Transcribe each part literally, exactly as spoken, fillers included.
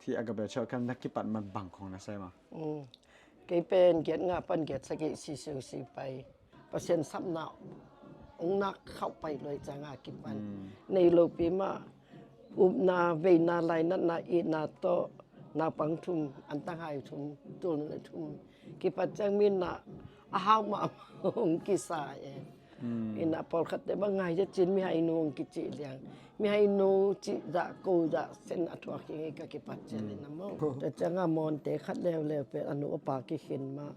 Ti a ka bia chau kan na kipat man bang khong na sai ma. Mm. Kei pen giat nga pan giat sagih si siu si pai. Pasian sapna ong nak khauh pai luai ciang a kipan. Mm. Nei lo pi ma upna veina lainatna itna tawh naupang thum, antang hai thum, tul na thum. Kipat ciang min na a hau ma ong kisa e. Mm. Ina pawlkhatte bang ngai ja cin mihainu ong kici liang. Mihainu ci zah ko zah sen a thuak hi nge ka kipat cian ina maw. Ta cianga mawnte khat leuleu pen a nu a pa kikhin ma.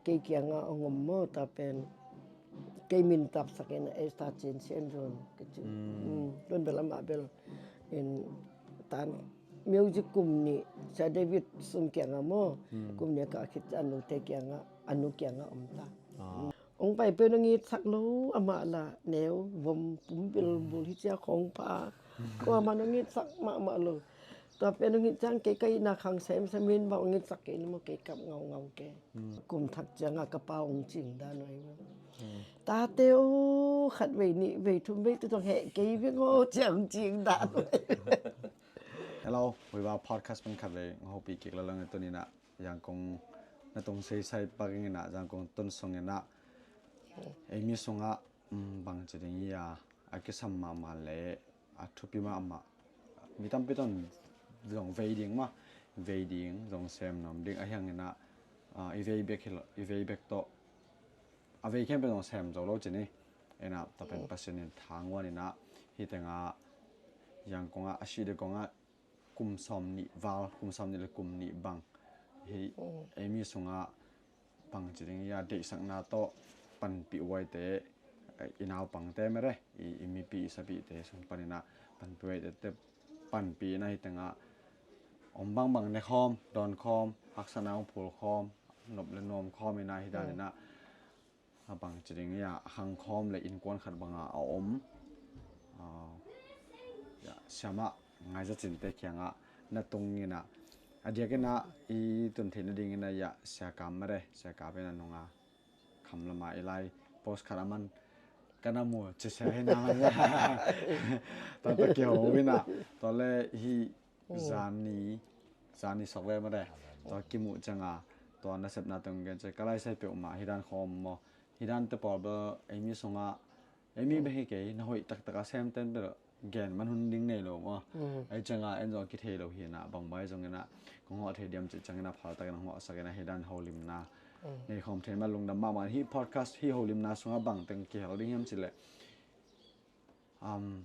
Kei kianga ong om maw ta pen. Kei min tapsak ina ei ta cin sian zon kici. Mm. Mm. Don bel ama bel in tan music kum ni Sir David Sum kianga maw. Mm. Kum ni ka khit a nute kianga a nu kianga om ta. Ah. Ong pai pen ong itsak lo amah la neu vom pum bilbul hi cia khong pha. Kua man ong itsak mahmah lo. Tua pen ong it ciang kei ka itna khang semsem in bang ong itsak kei ni maw kei kap ngaungau kei. Mm. Kum thak cianga ka pa ong cing dan oi. Mm. Tate o khat vei nih vei thum vei tu tong heh kei veng o ciang ong cing dan oi. Hello, Viva Podcast pan khat vei ngau pi kik la lang tu ni na. Zangkong na tung seisai paking ina Zangkong tun song ina ei mi sunga, mm, bang ci ding ia a kisam mahmah le a thupi mahmah mi tampi ton zong vei ding ma vei ding zong sem nom ding a hiang ina, ah, i vei bek hi lo, i vei bek tawh a vei khempeuh zong sem zo lo ci ni ina ta pen Pasian in thang wan ina hi tenga Zangkong a a si de kong a kum sawm nih val, kum sawm nih le kum nih bang hi ei mi sunga bang ci ding ia deihsakna tawh panpih uaite, i naupangte mere i, i mipi i sapihte sung panina panpih uaite te panpih ina hi tenga om bangbang ne khawm, dawn khawm, haksatna hong phul khawm, nop le nuam khawm ina hi dan ina a bang ci ding ia a khang khawm le innkuan khat banga a om. Ah, ia, siamah ngaizat cinte kianga na tung ina a diak ina i tun theih nading ina ia siakam mare siakam ina nunga kham lama i lai post khat a man kana mu ci sia hi na man. Tata kiho ina tole hi zani, zani sok ve mare. Tua kimuh cianga tua nasepna tong gen cia ka lai sai peuh ma hi dan khawm maw. Hi dan te pawl bel ei mi sunga ei mi bek hi kei na hoih taktak a sem ten bel gen man hun ding nei lo maw. Ei cianga en zong kithei lo hi na bang bai zong ina kong hawh thei diam ci ciang ina phal tak ina hong hawh sak ina hi dan holimna nei khawm thei ma lungdam mahmah hi podcast hi holimna sunga bang teng kihel ding hiam ci le. Um,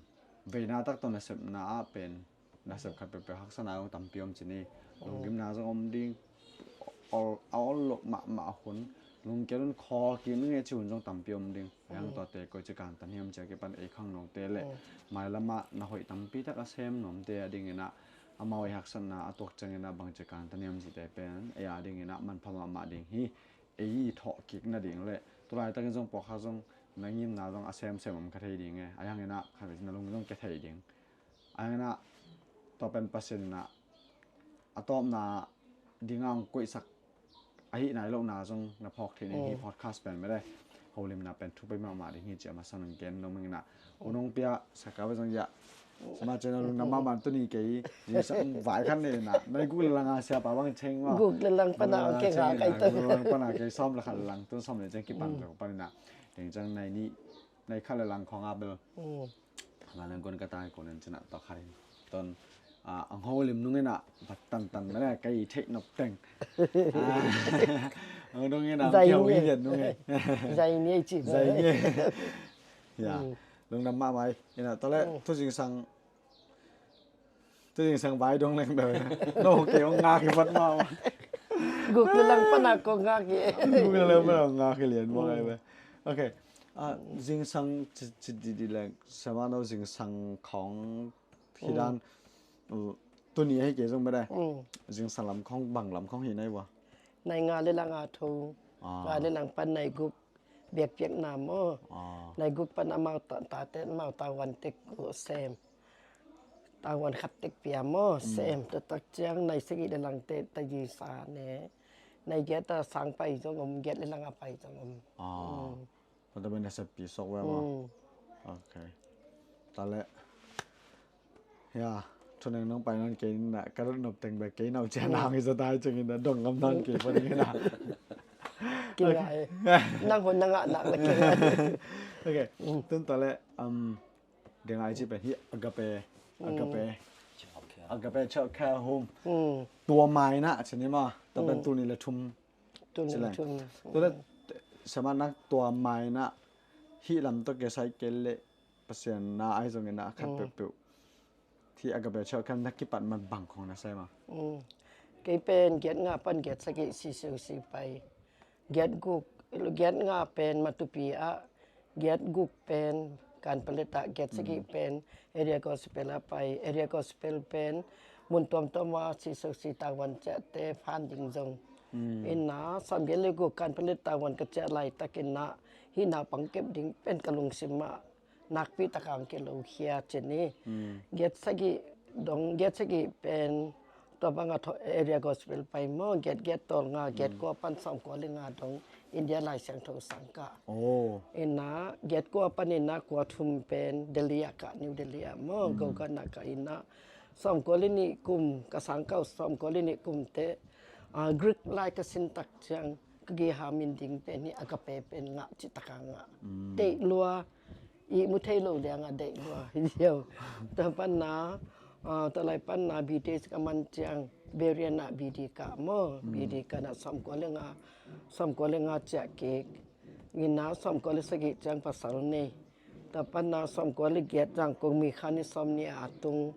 veina tak tawh nasepna ah pen nasep khat peuhpeuh haksatna zong tampi om ci ni. Lunggimna zong om ding a ol loh mahmah hun lungkial hun khawl kik nge ci hun zong tampi om ding. Hiang tuate koi ci kantan hiam cia kipan ei khang nongte le mailamah na hoih tampi tak a sem nuamte a dingina amau ei haksatna a tuak ciangina bang ci kantan hiam cite pen ei a dingina manpha mahmah ding hi. Ei thawh kik nading le tulaitakin zong pawlkhat zong na ngimna zong a semsem om kha thei ding e. A hiangina khat vei na lung zong kia thei ding. A hiangina tua pen Pasian ina a tawpna dinga ang koihsak ahi nai lohna zong na phawk thei ning hi podcast pen mede. Holimna pen thupi mahmah ding hi cia masa nung gen nong mingina. Unong pia saka ba zong ya. Sama cena lung nama man tu ni kei. Jisa vai khan ne na. Nai guk le langa siapa bang cheng ma. Guk le lang pana ke nga kai ta. Guk le lang pana ke som le khan lang tu som le cheng kipan lo panina. Teng chang nai ni nai khan le lang khong a bel. Nga lang kon ka tai kon en chena to kharin. Ton ang holim nung ina bat tan tan mene kai thei nop teng. Ang nung ina zai ni nung. Zai ni chi. Zai ni. Ya. Lung nama mai. Ina tole tu jing sang. Tu jing sang vai dong leng doi. No ke ong nga ke bat mau. Guk le lang pana ko nga ke. Guk le lang pana nga ke lian mo ai ba. Okay. Jing sang ci di di leng sama no jing sang khong hi dan. Tu ni ahi ke zong bede. Jing sang lam khong bang lam khong hi nai wa. Nai nga le lang a thu. Nga le lang pan nai guk. Biakpiakna maw. Nai guk pan amau tate amau tauan tek sem. Tauan khat tek pia maw sem tatak ciang nai sagih le lang te ta jisa ne. Nai giat a sang pai zong om giat le lang a pai zong om. Tua pen na seppi sok ve maw. Okay. Tale. Ya. Thuneng nong pai nawn kei in ah, ka rut nop teng bek kei nau cian hang i za tai ciangin ah dong ngam nawn kei pah ding in ah. Kingai. Nang hon na ngah nak la kingai. Ok. Tun ta le, um, ding ai ci pen hi Agape, Agape, Agape Church Care Home. Tua mai na ci ni ma, ta pen tul nih le thum. Tul nih le thum. Tua le, sama nak tua mai na hi lam to ke sai ke le Pasian na ai zong in ah khat peuhpeuh. Hi Agape Church Care na kipat man bang khong na sai ma. Kei pen giat nga pan giat sagih C C O C pai. Giat guk, giat nga pen Matupi ah, giat guk pen Kanpalet ah, giat sagih pen Area Gospel ah pai. Area Gospel pen mun tuamtuam ah C C O C tavuan ciahte funding zong. In ah sawm giat le guk Kanpalet tavuan ka ciah laitakin ah hi naupang kep ding pen ka lungsim ah nakpi taka hong kilokhia ci ni. Giat sagih dong, giat sagih pen tua bang a Area Gospel pai maw, giat giat tawlnga, giat kua pan sawmkua le nga dong India Lai Siangtho sang kah. In ah giat kua pan in ah kua thum pen Delhi ah kah, New Delhi ah maw, Gokarna kah in ah sawmkua le nih kum, ka sang kah uh sawmkua le nih kum teh, ah, Greek lai ka sin tak ciang ka gei hamin ding pen hi Agape pen ngah cih taka ngah. Deih lua, ihmu thei lo liang a deih lua hi ziau. Tua pan na, ah, tua lai pan na B D ka man ciang Berean ah B D kah maw, B D kah na sawmkua le nga, sawmkua le nga ciah kik. In ah sawmkua le sagih ciang pasal nei. Tua pan na sawmkua le giat Zangkong mi khan i sawm nih a tung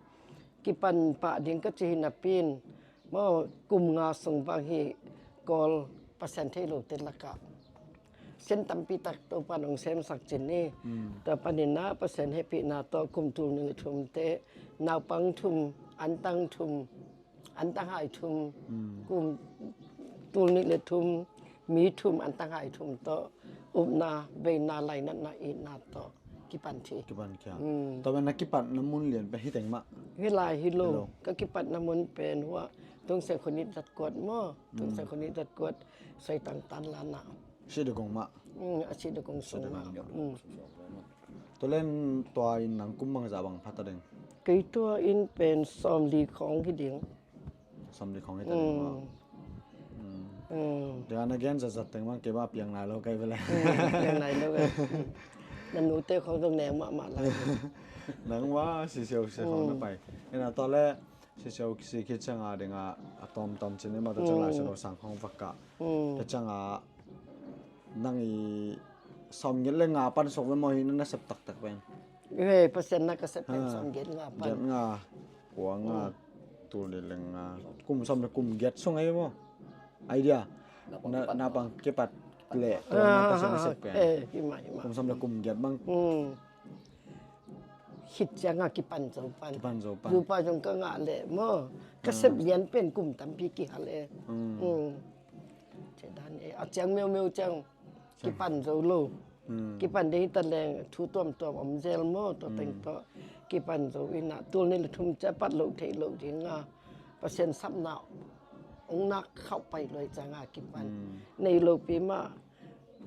kipan pah ding ka ci hi napi in maw, kum nga sung bang hi Kawl Pasian thei lote lakah sin tampi tak Topan hong semsak ci ni. Tua pan in ah Pasian hehpihna tawh kum tul nih le thum teh naupang thum, antang thum, antang hai thum, kum tul nih le thum, mi thum, antang hai thum tawh upna, veina, lainatna, itna tawh kipan thei. Kipan khia. Tua pen na kipatna mun lian pen hi teng mah? Hi lai hi lo. Ka kipatna mun pen hua Tungseng Khonit Zatkuat maw. Tungseng Khonit Zatkuat Soitang Tanlan ah. Sih Dagong mah. A Sih Dagong sung mah. Tua len tua in nang kum bangzah bang pha ta ding? Kei tua in pen sawmli khawng hi ding. Sawmli khawng hi ta ding maw? Tua na gen zatzat teng bang kei mah piang nai lo kei vele. Piang nai lo kei. Na nute khawng zong neng mahmah lai. Nang mah sisiau sisiau khawng na pai. Ina tua le sisiau si khit ciang a ding a, a tawmtawm ci ni mah, tua ciang lai sisiau sang khawng vak kah. Tua ciang a nang i sawmgiat le nga pan sawk ve maw hi na nasep taktak pen? He, Pasian na ka sep pen sawmgiat nga pan. Giat nga, kua nga, tul nih le nga, kum sawm le kum giat sung ahi maw? Idea. Naupang kipat le tua na Pasian na sep pen. Kum sawm le kum giat bang. Khit ciang a kipan zo pan. Kipan zo pan. Zupa zong ka ngah leh maw, ka sep lian pen kum tampi kihal e. Cedan e, a ciang meumeu ciang kipan zo lo. Kipan ding hi ta leng thu tuamtuam om zel maw, tua teng tawh kipan zo in ah tul nih le thum ciah pat loh theih loh ding a, Pasian sapna hong nak khauh pai luai ciang a kipan. Nei lopi mah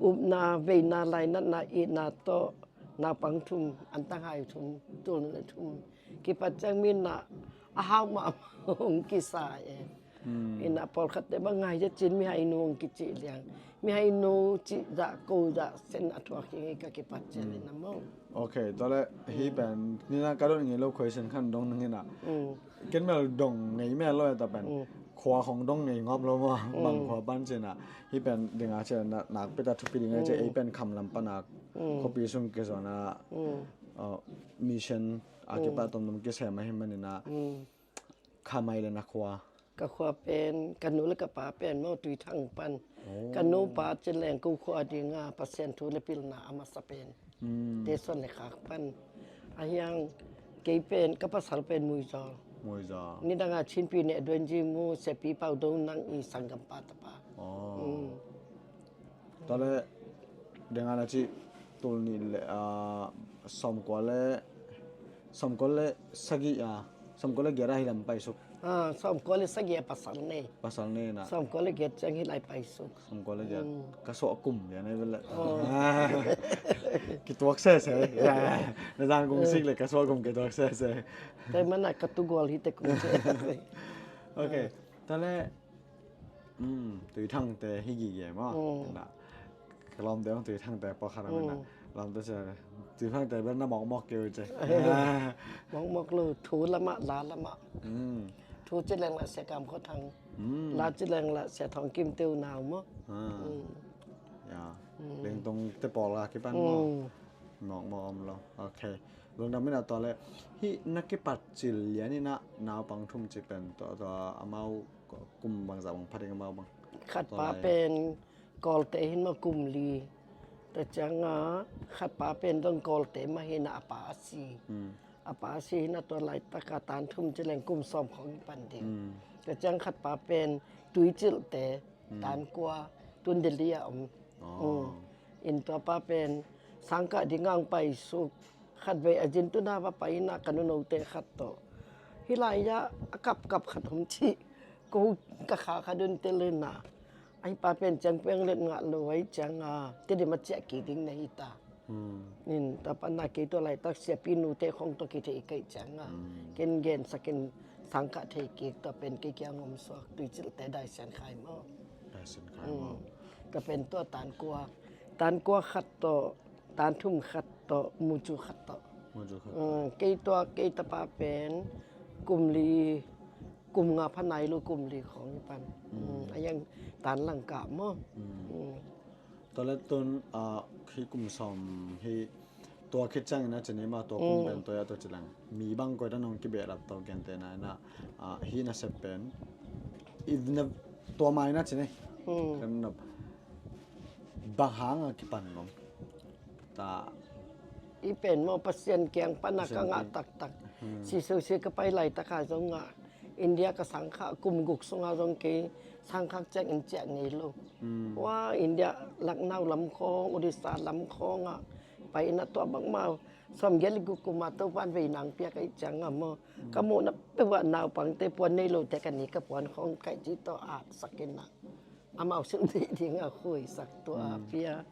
upna, veina, lainatna, itna tawh naupang thum, antang hai thum, tul nih le thum kipat ciang mi in ah a hau mahmah hong kisa e. In ah pawlkhatte bang ngai cia cin mihainu hong kicih liang. Mihainu cih zah ko zah sen a thuak hi ka kipat ciang in ah maw. Ok, tua le hi pen ni na ka dot ngei lo question khan dong nang in ah. Ken mel dong ngei mel lo e ta pen. Khua khong dong ngei ngop lo maw, bang khua pan cin ah. Hi pen ding a cin ah nakpi ta thupi ding a cin ei pen kham lam pan a khuapi sung kizuan a, mission a kipat tomtom kisem ahi manin ah. Khamai le na khua? Ka khua pen ka nu le ka pa pen maw Tuithang pan. Ka nu pa ci leng ko khua ding a Pasian thu le pilna a masa pen. Tesuan le Khak pan. A hiang kei pen ka pasal pen Muizawl. Muizawl. Nidang a Chinpi ne Duanji mu Sepi Pau Do Nang i sanggampa tapa. Tua le deng a na ci tul nih le, ah, sawmkua le, sawmkua le sagih a, sawmkua le giat a hi lam paisuk. Ah, sawmkua le sagih a pasal nei. Pasal nei na. Sawmkua le giat ciang hih lai paisuk. Sawmkua le giat. Mm. Ka suah kum lian ei bel. Oh. Kituak sese. Na zan kung sik le ka suah kum kituak sese. Tua mana ka tu gual hi te kung sese. Ok. Tua le, mm, Tuithangte hi gige maw. Mm. Na. Ka lawmte hong Tuithangte pawlkhat a mena. Mm. Lawmte cia, Tuithangte bel na mawkmawk kei uh cia. Mawkmawk lo, thu lamah, la lamah. Mm. Thu ci leng lah Sia Kam Khua Thang. Mm. La ci leng lah Sia Thawng Kim te unau maw. Ah. Mm. Ya. Mm. Lengtong te pawl a kipan maw. Mm. Mawkmawk om lo. Ok. Lungdam ina tua le. Hih na kipat cil lian ina naupang thum ci pen tua, tua amau kum bangzah bang pha ding amau bang. Khat pa pen Kawlte hi na kum li. Tua ciang a khat pa pen dong Kawlte mah hi na a pa a si. Hmm. A pa a si hi na tua laitak a tan thum ci leng kum sawm khawng hi pan ding. Hmm. Tua ciang khat pa pen Tuicilte, hmm, tan kua, tun Delhi a om. Oh. Hmm. In tua pa pen sangkah ding a hong paisuk. Khat vei a zin tuna va pai ina ka nunote khat tawh. Hih lai-ah a kapkap khat om cih. Ko ka kha khat un tel ina. Ahi pa pen ciang peng let ngah lo ahi ciang a, Tedim a ciah kik ding na hi ta. Hmm. In, tua pan a kei tua laitak siapi nute khong tawh kithei kei ciang a. Hmm. Ken gensak in sangkah thei kik tua pen kei kiang om suak Tuicilte Daisian Khai maw. Daisian Khai maw. Hmm. Tua pen tua tan kua. Tan kua khat tawh, tan thum khat tawh, Mucu khat tawh. Mucu khat tawh. Mm, kei tua, kei tapa pen, kum li, kum nga pha nai lo kum li khawng hi pan. Mm. Mm, a yang tan lang kah maw. Mm. Mm. Tua le tun, ah, khi kum sawm hi, tua khit ciangin a ci ni maw, tua kum, mm, pen tua ya tua ci leng. Mi bang koi dan hong kibehlap tawh gentehna ina, ah, hih nasep pen. I na, tua mai na ci ni. Mm. Kan na, bang hang a kipan ngom. Ta. I pen maw Pasian kiang pan a ka ngah taktak. Hmm. Sisosi ka pai laitak a zong ngah. India ka sangkhak kum guk sung a zong kei sangkhak ciangin ciah ngei lo. Hmm. Wa India Lucknow lam khawng, Odisha lam khawng a pai ina tua bang maw. Sawmgiat le guk kum a Topan vei nang piak ahi ciang a maw. Hmm. Ka muhna peuh a naupangte puan nei lote ka ni ka puan khawng kaih ci tawh aksak ina. Amau sil dih ding a khuisak tua a pia.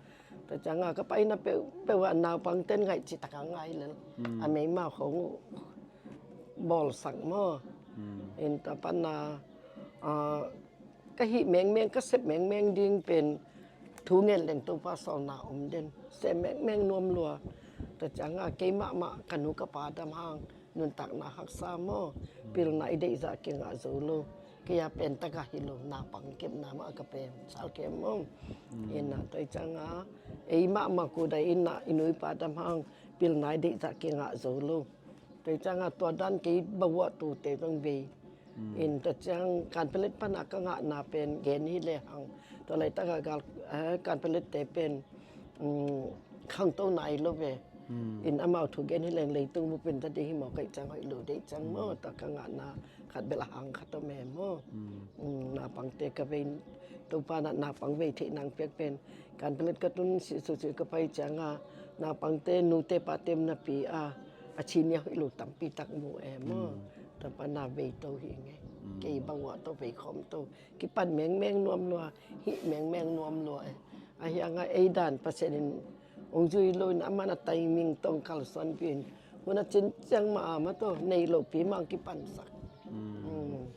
Tua ciang a ka paina peuh, peuh a naupangten ngaih citak a ngai lel. A meimau khong uh bawlsak maw. In tua pan a, a, ka hih mengmeng, ka sep mengmeng ding pen thu ngen leng Topa sawlna om den. Sep mengmeng nuam lua. Tua ciang a keimah mah ka nu ka pa dam hang. Nuntakna haksa maw, pilna i deihzah kingah zo lo. Kei a pen taka hi lo, naupang kepna mah ka pen, sal kem maw. Ina tua i ciang a, ei mahmah kudai ina, i nu i pa dam hang, pilna i deihzah kingah zo lo. Tua i ciang a, tua dan kei bawa tute zong vei. In tua ciang Kanpalet pan a ka ngahna pen gen hi le hang. Tua laitak a gal, eh, Kanpalet te pen, um, khangto nai lo ve. In amau thu gen hi leng leitung bup in ta ding hi maw, kaih ciang hoih lo deih ciang maw, ta ka ngahna khat bel a hang khat om e maw. Um, naupangte ka vei, Topa na naupang vei theih nang piak pen. Kanpalet ka tun sih susi ka pai ciang a, naupangte nute pate na pi a, a ci nia hoih lo tampi tak mu e maw. Tua pan a vei to hi nge. Kei bang uah to vei khawm to. Kipan mengmeng nuam lua, hih mengmeng nuam lua e. A hiang a ei dan Pasian in ong zui lo in a man a timing tong kalsuan pi in. Hun a cin ciang ma a ma to, nei lo pi mang kipansak. Mm.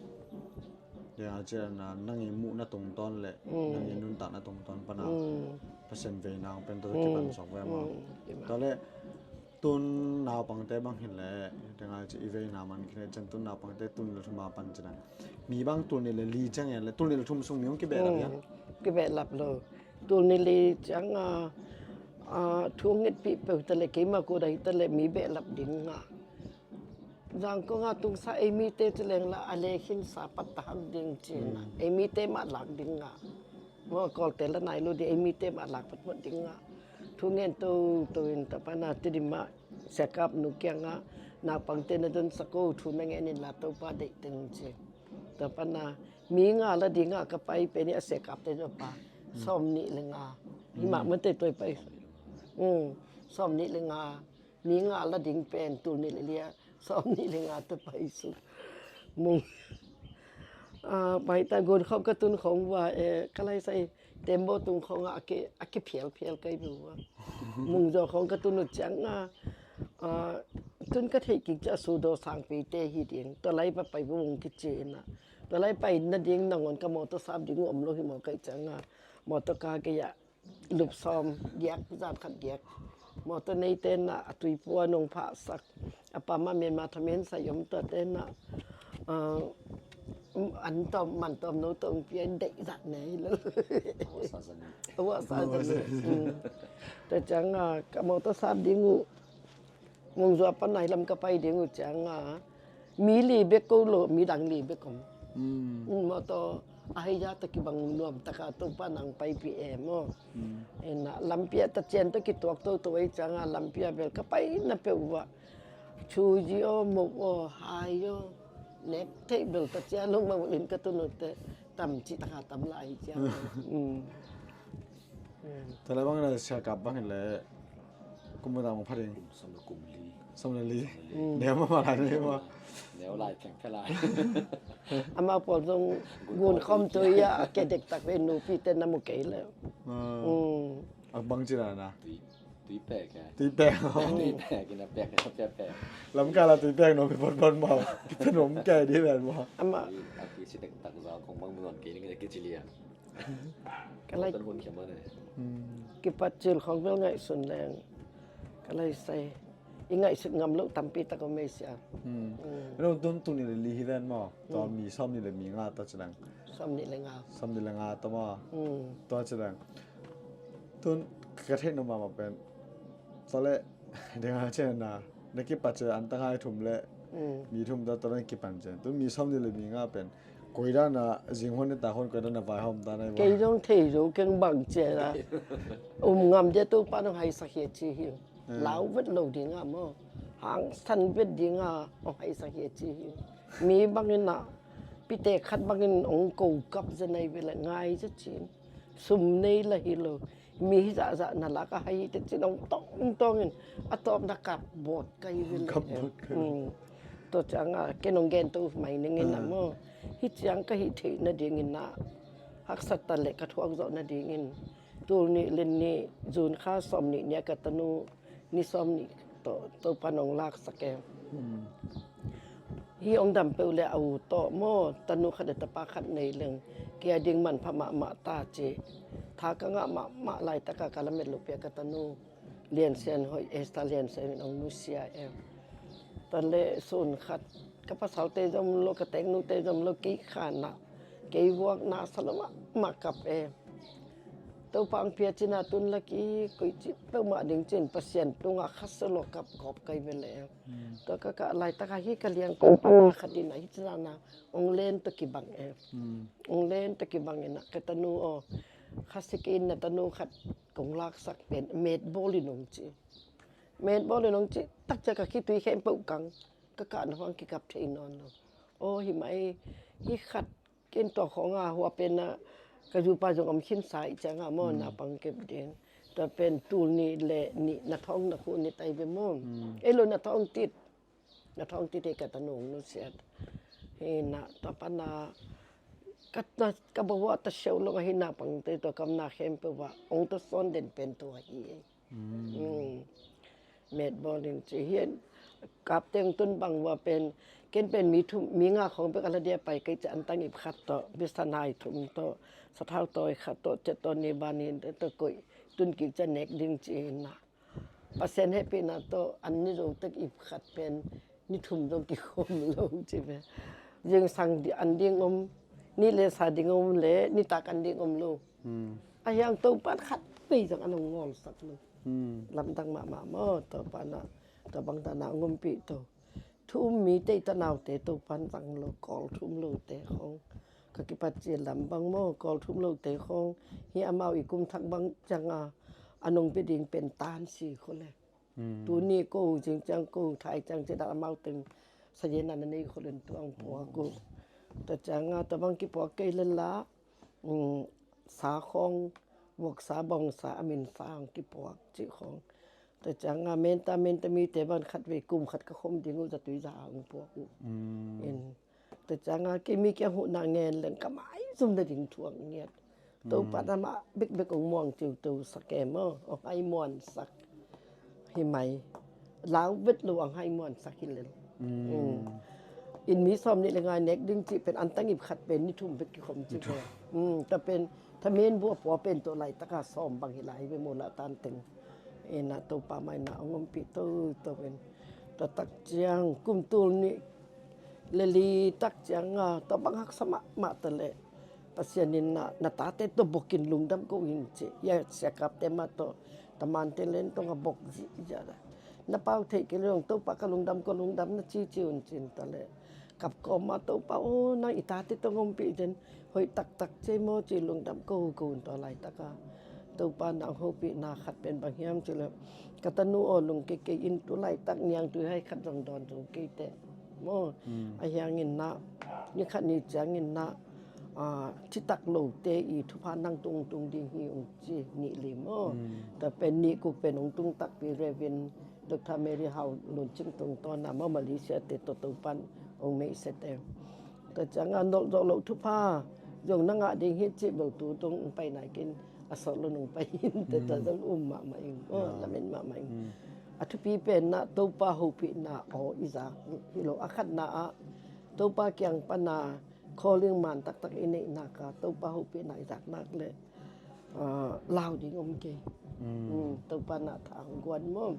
Ya, cian a nang i muhna tungtawn le, nang i nuntakna tungtawn pan a. Pasian vei nang pen to kipansak ve ma. Tua le, tun naupangte bang hi le, tengai ci i veina man kine cian tun naupangte tun le thum a pan cina. Mi bang tun ni le li ciang ya le, tun ni le thum sung mi hong kibehlap ya. Kibehlap lo. Tun ni le ciang a, a, thu nget pi peuh ta le, keima ko dai ta le, mi behlap ding nga. Zangkong a tungsa ei mite ci leng la a le khin sa pat ta hak ding cina. Ei mite mah lak ding nga. Maw Kawlte la nai lo ding, ei mite mah lak patpot ding a. Thu ngen toto in ta pan a Tedim ah Sia Kap nu kiang a, naupangte na don sak o, thu na ngen in la Topa deih teng ci. Ta pan a mi nga la ding a ka pai pen i a Sia Kapte zong pa. Sawm nih le nga. Hi mah mate toi pai. Sawm nih le nga. Mi nga la ding pen tul nih le li a sawm nih le nga te paisuk. Mung, Pai ta gun khawng ka tun khawng uh a, ka lai sai tembaw tung khawng ah a kiphialphial kai uh a. Mungzaw khawng ka tun uh ciang a, tun ka theih kik ciah sudaw sangpite hi ding, tua lai pa pai vung kici in a, tua lai pai nading nangawn ka mawtaw sap ding uh om lo hi maw kai ciang a, mawtaw ka gei ah lup sawm giak, zan khat giak. Mawtaw neite na a tuipua nong phahsak, a pa mah Myanmar thamen sai om tuate na, an tawm man tawm no tawm pia deih zat ne hi lo. Awasa zani. Awasa zani. Tua ciang a ka mawtaw sap ding uh Mungzaw pan nai lam ka pai ding uh ciang a, mi li bek ko lo, mi dang li bek om. Mawtaw a hei ya ta kibang nuam taka Topa nang paipih e maw. Ina lampi ah ta cian ta kituak toto ei ciang a, lampi ah bel ka pai na peuh uh a, chu zi aw, mop aw, hai aw, nek theih bel ta cian lo maw in ka tun uh te tam ci taka tam lai ciang. Tala bang na siakap bang le kum dang pha ding. Kum sawm le kum li. Sawm le li. Neu mah mah lai ne maw. Neu lai pheng phe lai. Amau pawl zong gun khawm tui a, ke dektak ve nupi te na mu kei le. A bang ci na na. Tui pek e. Tui pek. Tui pek ina pek ina pek pek. Lam ka la tui pek no pi pon pon maw. Pi pek no mu kei di ven maw. Ama. A ki si dektak za kong bang mu non kei ni kei ci lia. Ka lai kipat cil khawng bel ngaihsun leng ka lai sai i ngaihsut ngam loh tampi tak om ei sia. Eno tun tul nih le li hi ven maw, tua mi sawm nih le mi nga tua ci leng. Sawm nih le nga. Sawm nih le nga tua maw. Tua ci leng. Tun ka theih no mahmah pen tua le denga cena na kipat cil an ta ngai thum le mi thum tua tua le kipan cil tun mi sawm nih le mi nga pen Koi dan a zing hon ni ta hon koi dan a vai hom ta na i ba. Kei zong thei zo keng bang cia la. Um ngam dia Topa nong haisak hi a ci hi. Lau vet lo ding a maw. Hangsan vet ding a ong haisak hi a ci hi. Mi bangin a pite khat bangin ong ko kap za nai ve la ngai za cin. Sum nei la hi lo. Mi hi zahzah na lak a hai hi te cin ong tong tongin a tawp na kap bawt kai ve la. Kap bawt kai. Tua ciang a ken ong gen to mai ning in a maw. Hi ciang ka hih theih nadingin ah haksa ta leh ka thuak zawh nadingin tul nih le nih June kha sawm nih ni a ka tanu ni sawm nih tawh Topa nong laksak e. Hi ong dam peuh le a u tawh maw tanu khat le tapa khat nei leng kia ding manpha mahmah ta ci. Tha ka ngah mahmah laitaka ka lamet loh pia ka tanu Lian Sian hoih Esther Lian Sian in ong nusia e. Tan le sun khat ka pasalte zom lo ka teknute zom lo kei khanah kei vuakna sa lo mahmah kap e. Topa ang pia cina tun laki koi ci peuhmah ding cin Pasian tunga khasia lo kap gawp kai ve le e. Tua ka ka laitaka hi ka liang kong panga khat in a hi cina na ong len to kibang e. Ong len to kibang in a ka tanu aw khasia kei in na tanu khat kong laksak pen metbawl in ong ci. Metbawl in ong ci takcia ka khitui khempeuh kang ka kahna hong kikap thei nawn lo. Aw hi mai hi khat ken tua khawng a hua pen a ka zupa zong om khinsa i ciang a maw na pang kep ding. Tua pen tul nih le nih na thawng na khu ni tai ve maw. Ei lo na thawng tit na thawng tit hi ka tanu ong nusiat. Hi na tua pana ka bawah ta siau lo ahi na pang te tua kamna khempeuh ah ong ta sawn den pen tua hi. Metbawl in ci hian kap teng tun bang ua pen ken pen mi thum mi nga khawng bek a la dia pai kei ci an tang ip khat tawh bisa nai thum tawh sathau tawi khat tawh cet tawh ni ban in tawh koih tun kik ci a nek ding ci hi na. Pasian hehpihna tawh an ni zo tek ip khat pen ni thum zong kikhawm lo ci ve. Zingsang an ding om ni le sa ding om le nitak an ding om lo. A hiang Topan khat vei zong an hong ngawlsak lo. Lamdang mahmah maw Topan ah tua bang dan a hong ompih to. Thu um mite i tanaute Topan zang lo kawl thu um lote khawng ka kipat cil lam bang maw kawl thu um lote khawng hi amau i kum thak bang ciang a a nong pia ding pen tan si kho le. Tuni ko zing ciang ko thai ciang ci dan amau teng sayen a na nei kho len tuang puak uh. Tua ciang a tua bang kipuak kei len la sa khawng voksa bawngsa a minsa hong kipuak cih khawng. Tua ciang a menta menta mite ban khat vei kum khat ka khom ding uh zatui za hong puak uh. In Tua cianga kei mi kiang huhna ngen leng ka maizum nading thu ang ngiat. Topa na mah bekbek ong muang ciuto sak e maw, ong hai muansak hi mai. Lau vet lo ang hai muansak hi lel. In mi sawm nih le nga nek ding cih pen antang ip khat pen ni thum bek kikhom ci ve. Tua pen thamen bu a pua pen tua laitaka sawm bang hi lai ve maw, la tan teng. Ina Topa mai na ong ompih toto pen. Tua tak ciang kum tul nih le li tak cianga tua bang haksa mahmah ta leh Pasian in na, na tate tawh bokin lungdam ko in ci. Hia siakapte mah tawh tamante len tawh nga bok zihziah la. Na pau theih kei leh Topa ka lungdam ko lungdam na cici un cin ta leh. Kap kawm mah Topa aw nang i tate tawh ngompih den hoih taktak ci maw ci lungdam ko ko un tua laitaka. Topa nang hopihna khat pen bang hiam ci leh ka tanu aw lungke kei in tu laitak niangtui hai khat zong dawn zo kei teh. Maw a hiangin na ni khat ni ciangin na citak lote i thupha nang tung tung ding hi ung ci nih li maw. Tua pen nih kuk pen ung tung takpi revin Doctor Mary Hau Lun Cing tung tawn na maw Malaysia te tawh Topan ung meih sete. Tua cianga nolh zawh loh thupha zong na ngah ding hi cih bel tu tung ung pai naikin a sawt lo nung pai in te tua zong um mahmah ing maw lamen mahmah ing. A thupi pen na Topa hopihna aw i zak hi lo a khatna ah Topa kiang pana calling man taktak i neihnak a Topa hopihna i zaknak le lau ding om kei. Topa na thang guan maw.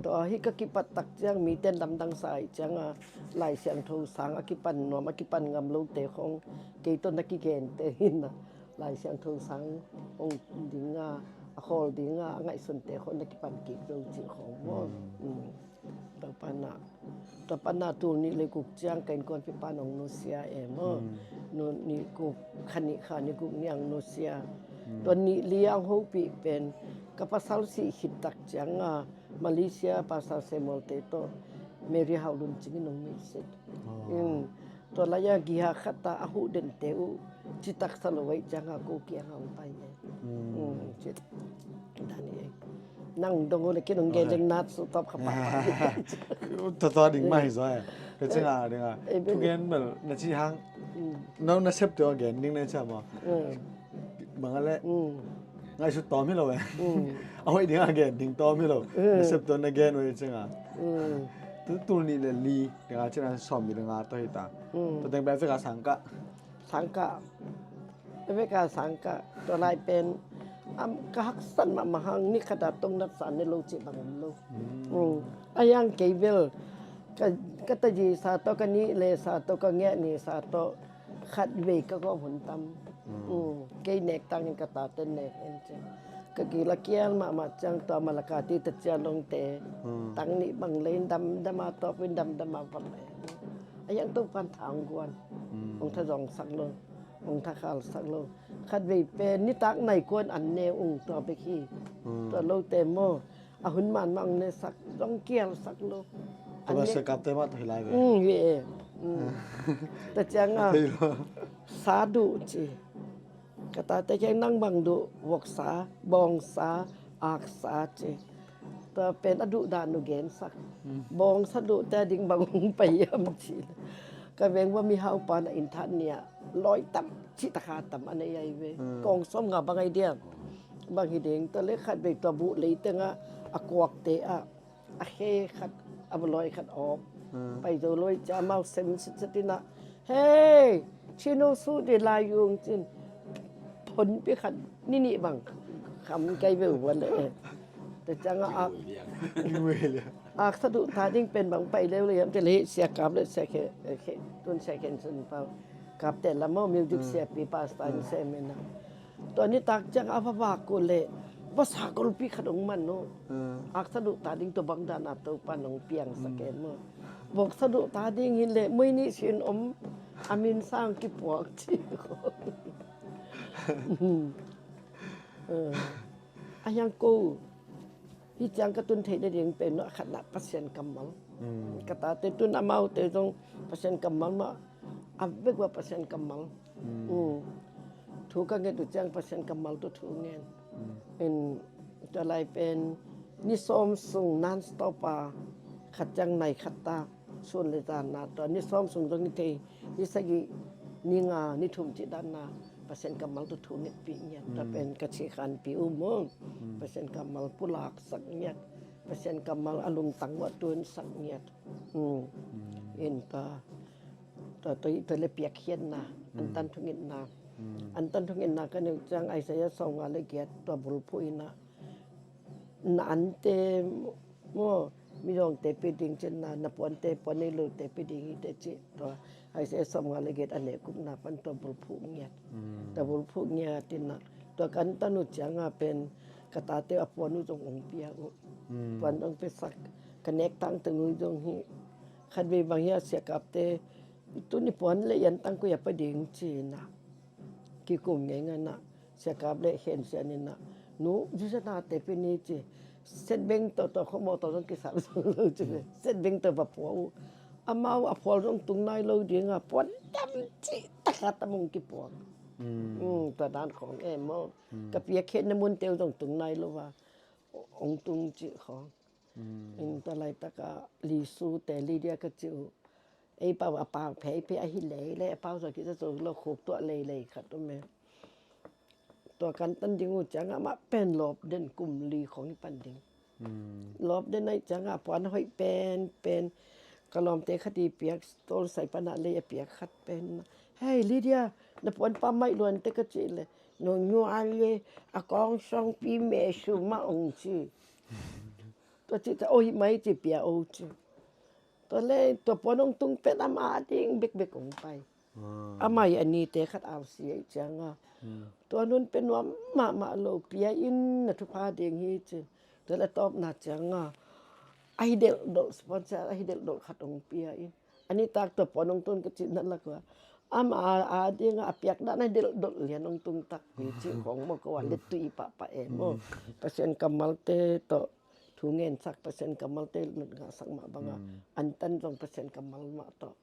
Tua hi ka kipat tak ciang mite lamdang sa ih cianga Lai Siangtho sang a kipan nuam a kipan ngam lote khong kei tawh na kigente hi na Lai Siangtho sang hong dinga a khawl dinga a ngaihsunte khong na kipan kik zo cih khong maw. Tua pana tua pana tul nih le guk ciang ka innkuanpih pan ong nusia e maw. Nih guk kha nih kha nih guk nih ang nusia. Tua nih li ang hopih pen ka pasal sih khit tak cianga Malaysia pasal Samuel te tawh Mary Hau Lun Cing in ong meih sih. Tua lai-a giha khat a a huh dente uh citak sa lo aih cianga ko kiang a hong pai e. Nang dong uh le kin hong gen ding nat su top kha pa. Tua tua ding mah hi zaw e. Ka cinga dinga thugen bel na ci hang no na sep tua gen ding na ci a maw. Bang a le ngaihsut tawm hi lo e. A hoih ding a gen ding tawm hi lo. Na sep tua na gen uh hi cinga. Tu tul nih le li dinga cina sawm nih dinga tawh hi ta. Tua teng pen fika sangkah. Sangkah. Fika sangkah. Tua lai pen ka haksan mahmah hang ni khat a tong nat sa ne lo cih bang om lo. A yang kei bel ka taji sa tawh ka nih le sa tawh ka ngeh ni sa tawh khat vei ka gawm hun tam. Kei nek tangin ka tate nek en ciang ka kilakial mahmah ciang tua Malakati ta cia longte tang nih bang lei in damdam a tawpin damdam a vat lei. A yang Topan thang guan. Hong thazawng sak lo, hong thakhal sak lo. Khat vei pen nitak nai kuan an ne ung tua bek hi. Tua lote maw a hun man mah ang ne sak zong kial sak lo. Tua siakapte mah tua hi lai ve. Hi e. Tua cianga sa duh ci. Ka tate kiang nang bang duh voksa, bawngsa, aksa ci. Tua pen a duh dan uh gensak. Bawngsa duh te a ding bang hong pai hiam ci. Ka veng va mihau pan a inn that nia lawi tam cih takha tam a nei ai ve. Kawng sawm nga bang ai diam. Bang hi ding tua le khat vei tua buh lei tengah a kuakte ah a khe khat a va lawi khat awk pai zo lawi cia amau sem sitset inah hei chino su de lai yung cin phonpi khat ni nih bang kham kai ve uh a le. Tua cianga ak aksa duh ta ding pen bang pai leuleu hiam te le hih siakap le siakhe tun siakhen sun pau kapte lam maw music siapi pasta in sem inah. Tua nitak ciang a va vak uh leh vasa golpi khat hong man uh. Aksa duh ta ding tua bang dan a Topa nong piangsak e maw. Voksa duh ta ding hin leh mui nih sin om a min sang kipuak ci. A hiang ko Hih ciang ka tun theih nading pen a khatna Pasian kammal. Ka tate tun amaute zong Pasian kammal mah a vek uh a Pasian kammal. Thu ka nget uh ciang Pasian kammal tawh thu ngen. In tua lai pen ni sawm sung non stop a khat ciang nai khat ta sun le zan na, tua ni sawm sung zong hi thei, ni sagih, ni nga, ni thum cih dan na, Pasian kammal tawh thu ngetpih ngiat, tua pen ka cih khanpih uh maw. Pasian kammal pulaksak ngiat, Pasian kammal a lungtang uh a tunsak ngiat. In tua, tua, tua, tua le piakkhiatna, antan thungetna. Antan thungetna ka neih uh ciang Isaiah sawmnga le giat tua bulphuh in ah, na ante maw, mizawngte pia ding ci-in ah, na puante, puan nei lote pia ding hi teh ci. Tua Isaiah sawmnga le giat a neh gukna pan tua bulphuh ngiat. Tua bulphuh ngiat in ah, tua ka antan uh ciang a pen ka tate a puan uh zong ong pia uh. Puan ong piasak, ka nek tangteng uh zong hi. Khatvei bang hi a siakapte, tuni puan le i antang koi a pia ding ci-in ah kikum ngeingai in ah, siakap le khensian in ah, nu, zuizanate pia ni ci. Setbeng tawh, tawh khawmawh tawh zong kisam zo lo ci. Setbeng tawh va pua uh. Amau a phual zong tung nai lo ding a, puan tam cih tak a tam ong kipuak. Tua dan khawng e maw. Ka piakkhiatna munte uh zong tung nai lo a, ong tung cih khawng. In tua laitak a Lisu te, Lydia ka cih uh, ei pau a pau pheiphei ahi lei lei, a pau zaw kisa zo lo, khuk tuah lei lei khat om e. Tua ka antan ding uh ciang a amah pen lawp den, kum li khawng hi pan ding. Lawp den ahih ciang a puan hoih pen pen, ka lawmte khat i piak, stall sai pan a lei a piak khat pen, "Hei Lydia, na puan pam maih luan teh," ka cih leh, "Nung nua le a kawng sawngpi me su mah," ong ci. Tua cih ciang, "O, hih mah hi," ci, "pia o," ci. Tua leh tua puan ong tung pen ama ading bekbek ong pai. Ama i a nite khat R C ahih ciang a, tua nun pen nuam mahmah lo, "Pia in, na thupha ding hi," ci. Tua leh a tawpna ciang a, ahi delhdolh, sponsor ahi delhdolh khat ong pia in. A nitak tua puan ong tung ka cihna lak ua, ama ading a piak dan ahi delhdolh lian ong tung takpi cih khawng maw, ko a lettui pahpah e maw. Pasian kammalte tawh thu ngensak, Pasian kammalte nutngahsak mah bang a, antan zong Pasian kammal mah tawh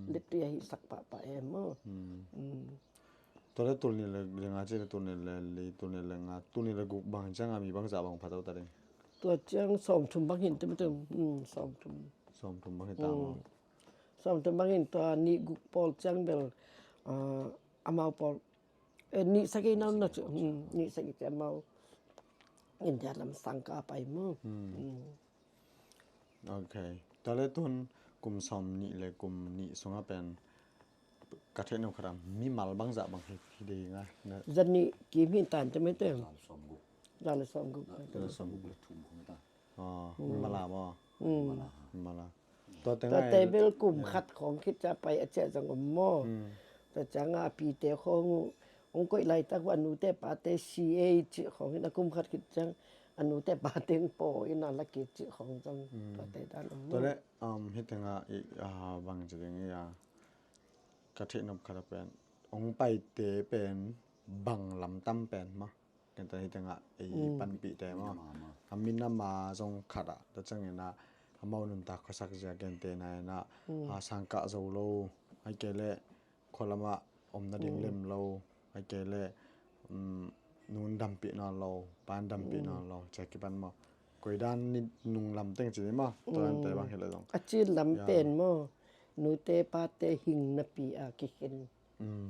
lettui ahi sak pahpah e maw. Tua leh tul nih le li nga ci leh, tul nih le li, tul nih le nga, tul nih le guk bang ciang a mi bangzah bang pha to ta ding? Tua ciang sawmthum bang hi in teh maw, sawmthum. Sawmthum bang hi ta maw. Sawmthum bang hi in, tua nih guk pawl ciang bel, ah, amau pawl, eh, nih sagih na om na ci, nih sagih ciang amau India lam sangkah a pai maw. Ok. Tua leh tun kum sawmnih le kum nih sungah pen ka theih nop khat ah mimal bangzah bang hi, hi ding a? Za nih kim hi ta in teh maw, teh. Za le sawmguk. Za le sawmguk. Za le sawmguk le thum khong hi ta. Mala maw? Mala. Tua teng ah bel kum khat khawng khit ciang pai a ciah zong om maw. Tua ciang a pite khawng uh hong koih laitak uh a nute pate C A cih khawng hi in a, kum khat khit ciang a nute pate hong paw in a la kik cih khawng zong tuate dan om maw. Tua leh, um, hih teng ah i, ah, bang ci ding i a, ka theih nop khat ah pen hong paite pen bang lam tam pen maw? Kente hih tengah ei panpihte maw? A minam a zong khat ah, tua ciangin ah amau nuntak khuasak zia kente na in ah, a, sangkah zo lo, ahih kei leh khua lamah om nading lem lo, ahih kei leh, um, nu in dampih nawn lo, pa in dampih nawn lo, ci a kipan maw? Koi dan ni, nung lam teng ci ni maw? Tua dan te bang hi leh zong a cil lam pen maw, nute pate hing napi a kikhen.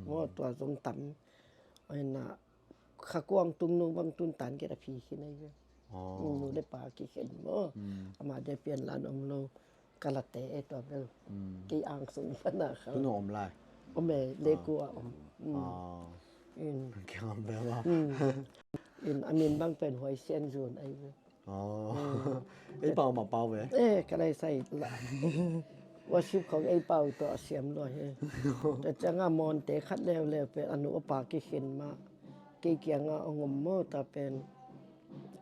Maw, tua zong tam. Oi na, kha kuang tung nu bang tun tan kei a phi khin ai ve. Nu le pa kikhen maw. Ama dia pian lan om lo. Ka late e tua bel. Kei ang sung pana kha. Tun om lai. Om e, le kua om. In. Kei om bel a. In, a min bang pen Huai Sian Zun ai ve. Ei pau mah pau ve. Eh, ka lai sai la. Worship khong ei pau tawh a siam lua hi. Tua ciang a Monte khat leuleu pen a nu a pa kikhin mah. Kei kiang a ong om maw, tua pen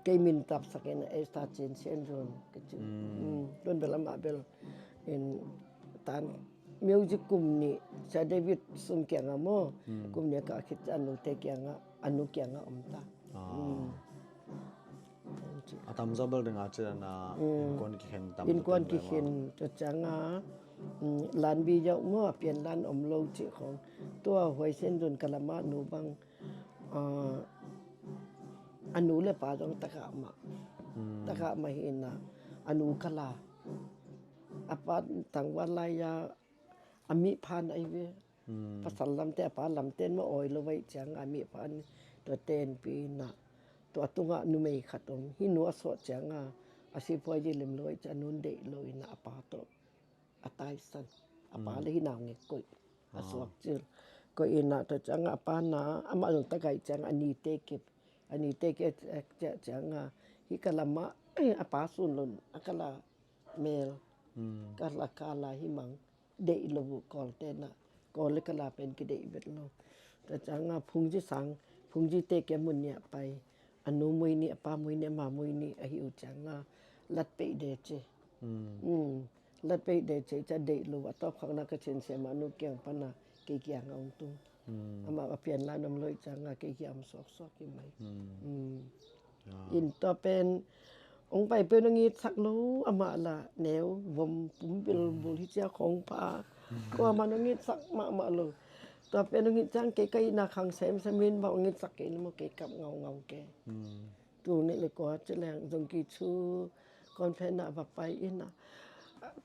kei min tapsak in a, Esther Cin Sian Zun ka ci. Tun bel amah bel in tan music kum nih, Sir David Sum kiang a maw. Kum nih a kah khit ciang a nute kiang a, a nu kiang a om ta. A tamzaw bel ding a ci dan a innkuan kikhen tam. Innkuan kikhen, tua ciang a, mm, lanbi zauh maw, a pian lan om lo cih khong. Tua Huai Sian Zun ka lam a nu bang, ah, a nu le pa zong takah mah. Takah mah hi in a, a nu ka la. a pa tangval lai-a a miphan ahi ve. Pasal lamte, a pa lamte in mah awi lo ahih ciangah a miphan tua tenpi inah tua tungah numei khat om. Hih nu a suah ciangah a sipuai dih lem lo ahih ciangah a nun deih lo inah a pa tawh a taisan. A pa le hih naungek koih a suak cil. Koih inah tua ciangah a pa na amah zong tagaih ciangah a nite kip. A nite kip ciah ciangah hih ka lamah a pa sun lon a ka la mel. Ka la ka la hi mang. Deih lo uh Kawlte na. Kawl le ka la pen kideih vet lo. Tua ciangah Phungzi sang, Phungzi te kia mun nia pai. A nu mui nih, a pa mui nih, a ma mui nih ahi uh ciangah lat peih de ci. Lat peih de ci ca deih lo a tawp khakna ka cin siamah nu kiang pana kei kiang a ong tung. Amah a pian la nom lo ih ciangah kei kiang a om suaksuak hi mai. In tua pen ong pai pen ong itsak lo amah la neu vom pum bilbul hi cia khong pha. Kua man ong itsak mahmah lo. Tua pen ong it ciang kei ka itna khang semsem in bang ong itsak kei ni maw kei kap ngaungau kei. Tuni le kua ci leng zong kicu konphen ah va pai in ah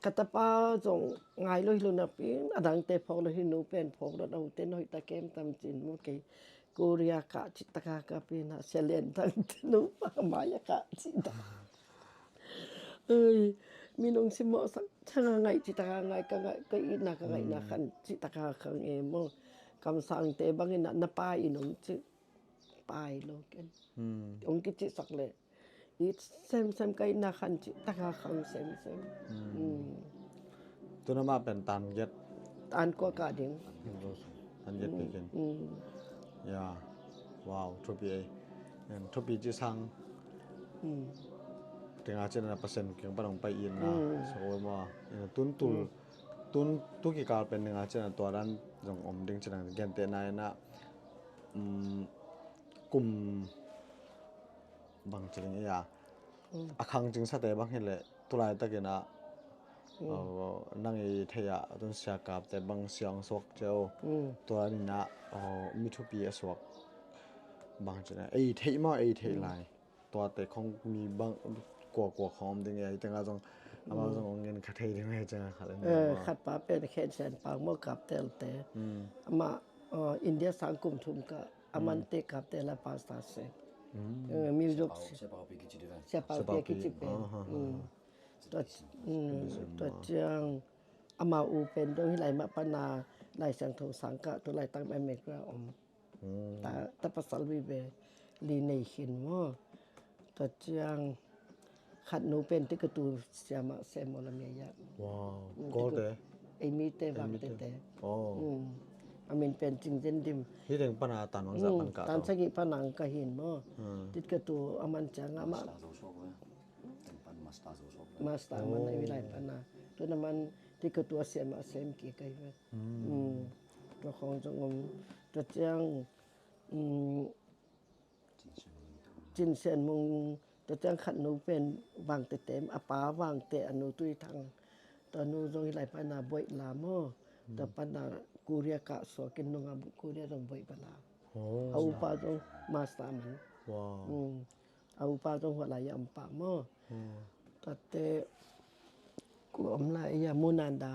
ka tapa zong ngai lo hi lo napi in a dangte phawk lo hi nu pen phawk lo a ute no hi ta kem tam cin mu kei Korea kah cih taka ka pi in ah sia lian tang te nu pa mai a kah cih ta. Ui, minung si mawh sak changa ngaih cih taka ngaih ka ngaih ka itna ka ngaihna khan cih taka khang e maw. Kamsangte bangin ah na pai in om cih pai lo ken. Ong kicihsak le it semsem ka itna khan cih taka khang semsem. Tuna mah pen tan giat. Tan kua kah ding. Tan giat pi ken. Ya. Wow, thupi ei. Thupi ci sang. Tenga cina na pasen kiang pan ong pai in na. So ma tun tul tun tu kikal pen tenga cina tua dan zong om ding cina gente na ina kum bang ci ding ia a khang cing sate bang hi le tulai takin ah nang i thei ah tun sia kapte bang siang suak ceu tua ni na mi thupi a suak bang ci na ei thei ma ei thei lai tuate khong mi bang kuakua khong om ding ia i tenga zong ama zong ong ngen kha thei ding ia tenga khat khat pa pen khen sen pang mo kaptelte ama India sang kum thum ka amante kapte la pastor se. Music siapau pia kici pen. Tua ciang ama u pen dong hilai mah pana Lai Siangtho sang ka tu lai tang mai mekra om. Ta pasal vive li nei khin mo. Tua ciang khat nu pen ti ka tu siamah sem aw lam ia ia. Wow. Kawlte. Ei mite vang tete. A min pen cing zen dim. Hi teng pana tan wang za pan ka tan sagi pana ang ka hin mo. Tit ka tu aman ciang ama. Master man a i lai pana. Tuna man tit ka tu a siamah sem ki ka hi ve. Tua khong zong om. Tua ciang Cin Sian Mung tua ciang khat nu pen vangte tem a pa vangte a nu Tui Thang tua nu zong hi lai pana boih la maw tua pana Korea kah suakin nunga Korea zong boih pana a upa zong master man a upa zong huat lai a om pah maw tuate ku om lai ia Munanda.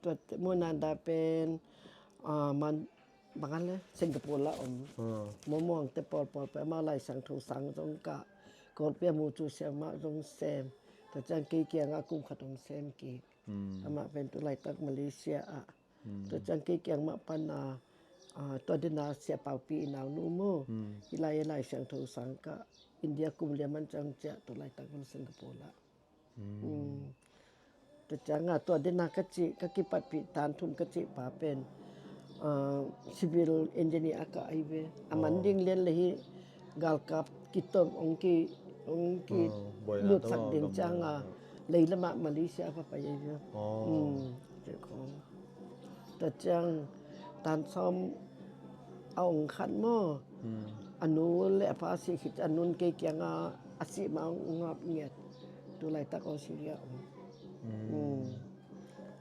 Tua Munanda pen man bang a le Singapore la om. Mumuang te pawlpawl pen amah Lai Siangtho sang zong kah Kawlpi a mu cu siamah zong sem. Tua ciang kei kiangah kum khat om sem kik. Amah pen tu laitak Malaysia ah. Tua ciang kei kiang mah pana tua dena siapaupi i naunu mu. Hi lai Lai Siangtho sang kah India kum liaman ciang ciah tu laitak Singapore la. Tua cianga tua dena ka cih ka kipatpih tan thum ka cih pa pen civil engineer a ka ai ve a man ding lian le hi galkap kitom ong ki ong ki lutsak ding cianga leilamah Malaysia a va pai ai ve. Tua ciang tan sawm a ong khat maw a nu le a pa a sih khit a nun kei kianga a sih ma ong ngap ngiat tu laitak Australia ong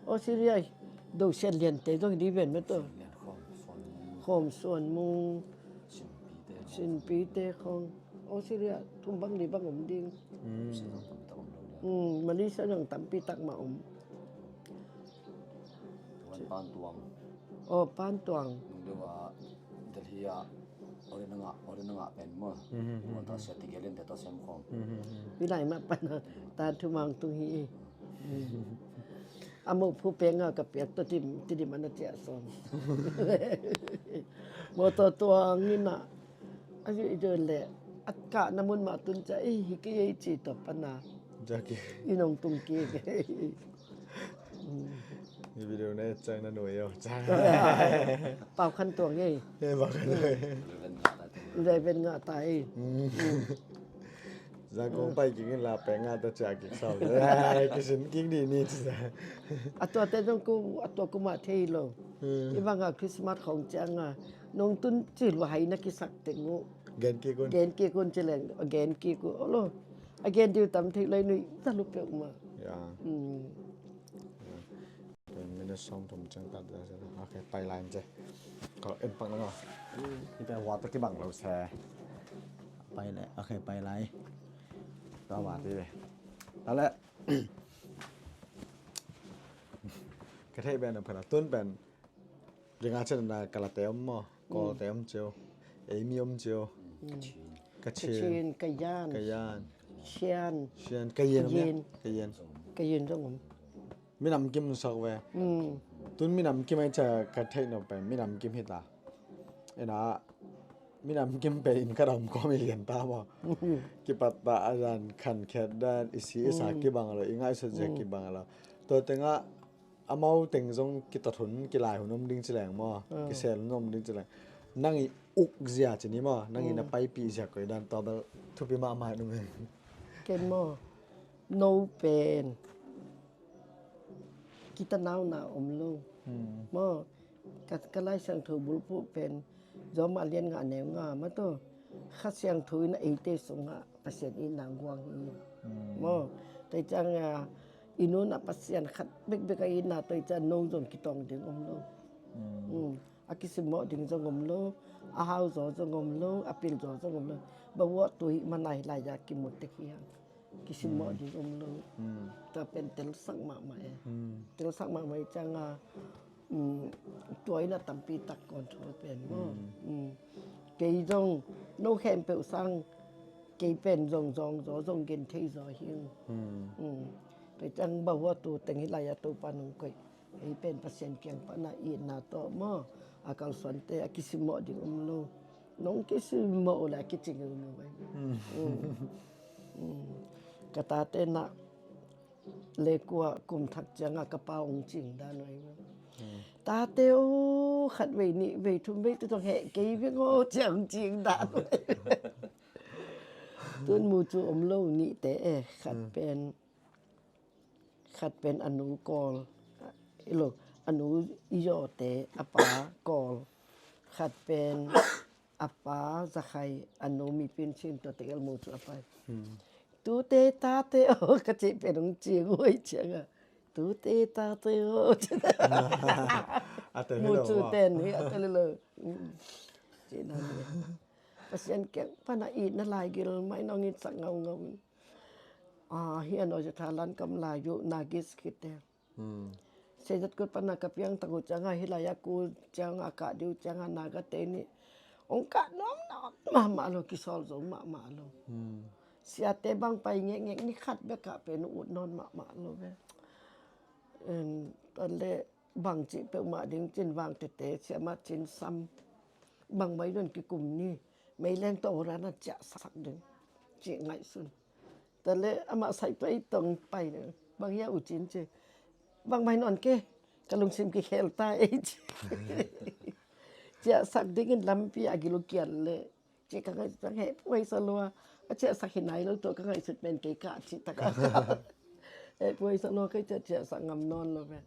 Australia do sian liante zong di ven me to khom suan mung sinpite khong Australia thum bang li bang om ding Hmm, Malaysia zong tampi tak mah om. Tuan Pan Tuang. Oh, Pan Tuang. Nung deuh a Delhi ah ori na ngah, ori na ngah pen maw. Mhm, mhm. Tua sia tigelin te tua sem khawm. Mhm, mhm. Pi lai mah pan a ta thumang tung hi. Mhm. A mawh phu peng a ka piak tua tim, tidim a na ciah sawm. Mawtaw tuang in a, a zi i dun le, a kahna mun mah tun ciah, ei, hi kei ei ci tua pan a. Jackie. I nong tung kik. Ni video ne cang na nuai o cang. Pau Khan Tuang ei. Eh, Pau Khan Tuang. Eleven ngah ta ei. Mm. Zangkong pai kik in la peng ngah ta ciah kik sau. Ai, kisin kik ni ni ci sa. A tuate zong ku, a tua ku mah thei lo. Mm. I bang a Christmas khong ciang a nong tun ci lua hai na kisak teng uh. Gen kik un. Gen kik un ci leng, gen kik uh. Olo. A gen diu tam thei lai nui ta lu peuh mah. Ya. Mm. Pen minute sawm thum ciang tat zel zel. Ok, pai lai in ci. Ko en pak na ngo. Hi pen hua tawh kibang lo se. Pai le, ok, pai lai. Tua hua ti ve. Ta le. Ka thei pen a phala tun pen. Ringa chen na Kalate om maw. Kawlte om cio. Eimi om cio. Kachin. Kachin, Kayan. Kayan. Shan. Shan, Kayan om ya? Kayan. Kayan. Kayan zong om. Minam kim sak ve. Mm. Tun minam kim ai ca ka theih no pen minam kim hita. Ina minam kim pen in ka dam kawm i lian ta maw. Kipat ta a dan khan khiat dan i si i sa kibang lo, i ngaihsut zia kibang lo. Tua tengah amau teng zong kitat hun, kilai hun om ding ci leng maw. Kisel hun om ding ci leng. Nang i uk zia ci ni maw, nang i na paipih zia koi dan tua bel thupi mahmah i numen. Ken maw, no pen. Kita nauna om lo. Hmm. Maw, ka, ka Lai Siangtho bulphuh pen, Rom a lian nga neu nga mah tawh. Kha Siangtho in a eite sungah Pasian itna guang hi. Hmm. Maw, tua ciang a, i nun a Pasian khat bekbek a itna tua ciang no zong kitawng ding om lo. Hmm. Hmm. A kisimmawh ding zong om lo, a hau zaw zong om lo, a pil zaw zong om lo. Bahuah tu hih man a hih lai-ah kimu tek hi hang. Kisimmawh ding om lo. Tua pen telsak mahmah e. Telsak mahmah i ciang a, tua in a tampi tak control pen maw. Kei zong no khempeuh sang kei pen zong zawng zaw zong gen thei zaw hi. Tua i ciang bahuah tu teng hih lai-ah Topa nong koih. Ei pen Pasian kiang pana itna tawh maw, a kalsuante a kisimmawh ding om lo. Nong kisimmawh uh le a kicing uh lo vai. Ka tate na lekua kum thak cianga ka pa ong cing dan vai. Tate o, khat vei nih vei thum vei tu tong heh kei veng o ciang cing dan vai. Tun mu cu om lo nihte e, khat pen Khat pen a nu Kawl, i lo, a nu i zawte, a pa Kawl. Khat pen a pa Zakhai, a nu Mipin Chin, tua tek el mu cu a pai. Tute tate aw, ka cih pen hong cing huai ciang a. Tute tate aw. A tel hi lo maw. Mu cu ten hi a tel hi lo. Cih nan hi. Pasian kiang pana itna laigil mai nong itsak ngaungau in. Hi a nawi zia thalan kam lai uh na gis khit te. Seizat kut pana ka piang tak uh cianga hi lai a ku cianga kah diu cianga na ka te nih. Ong kah nuam nuam mahmah lo, kisawl zo mahmah lo. Siate bang pai ngekngek ni khat bek ah pen ut nawn mahmah lo ve. Tan le bang cih peuhmah ding cin vang tete siamah cin sam. Bang mai don kikum ni. Meileng tawh orang a ciahsak ding cih ngaihsun. Tale amah saipei tong pai ding bang hia uh cin ci. Bang mai nawn ke ka lungsim kikhel ta ei ci. Ciahsak dingin lampi a gil uh kial le ci ka ngaihsut heh puai sa lua. A ciahsak hi nai lo tawh ka ngaihsut pen kei ka cih taka. Heh puai sa lua kei ciah ciahsak ngam nawn lo ve.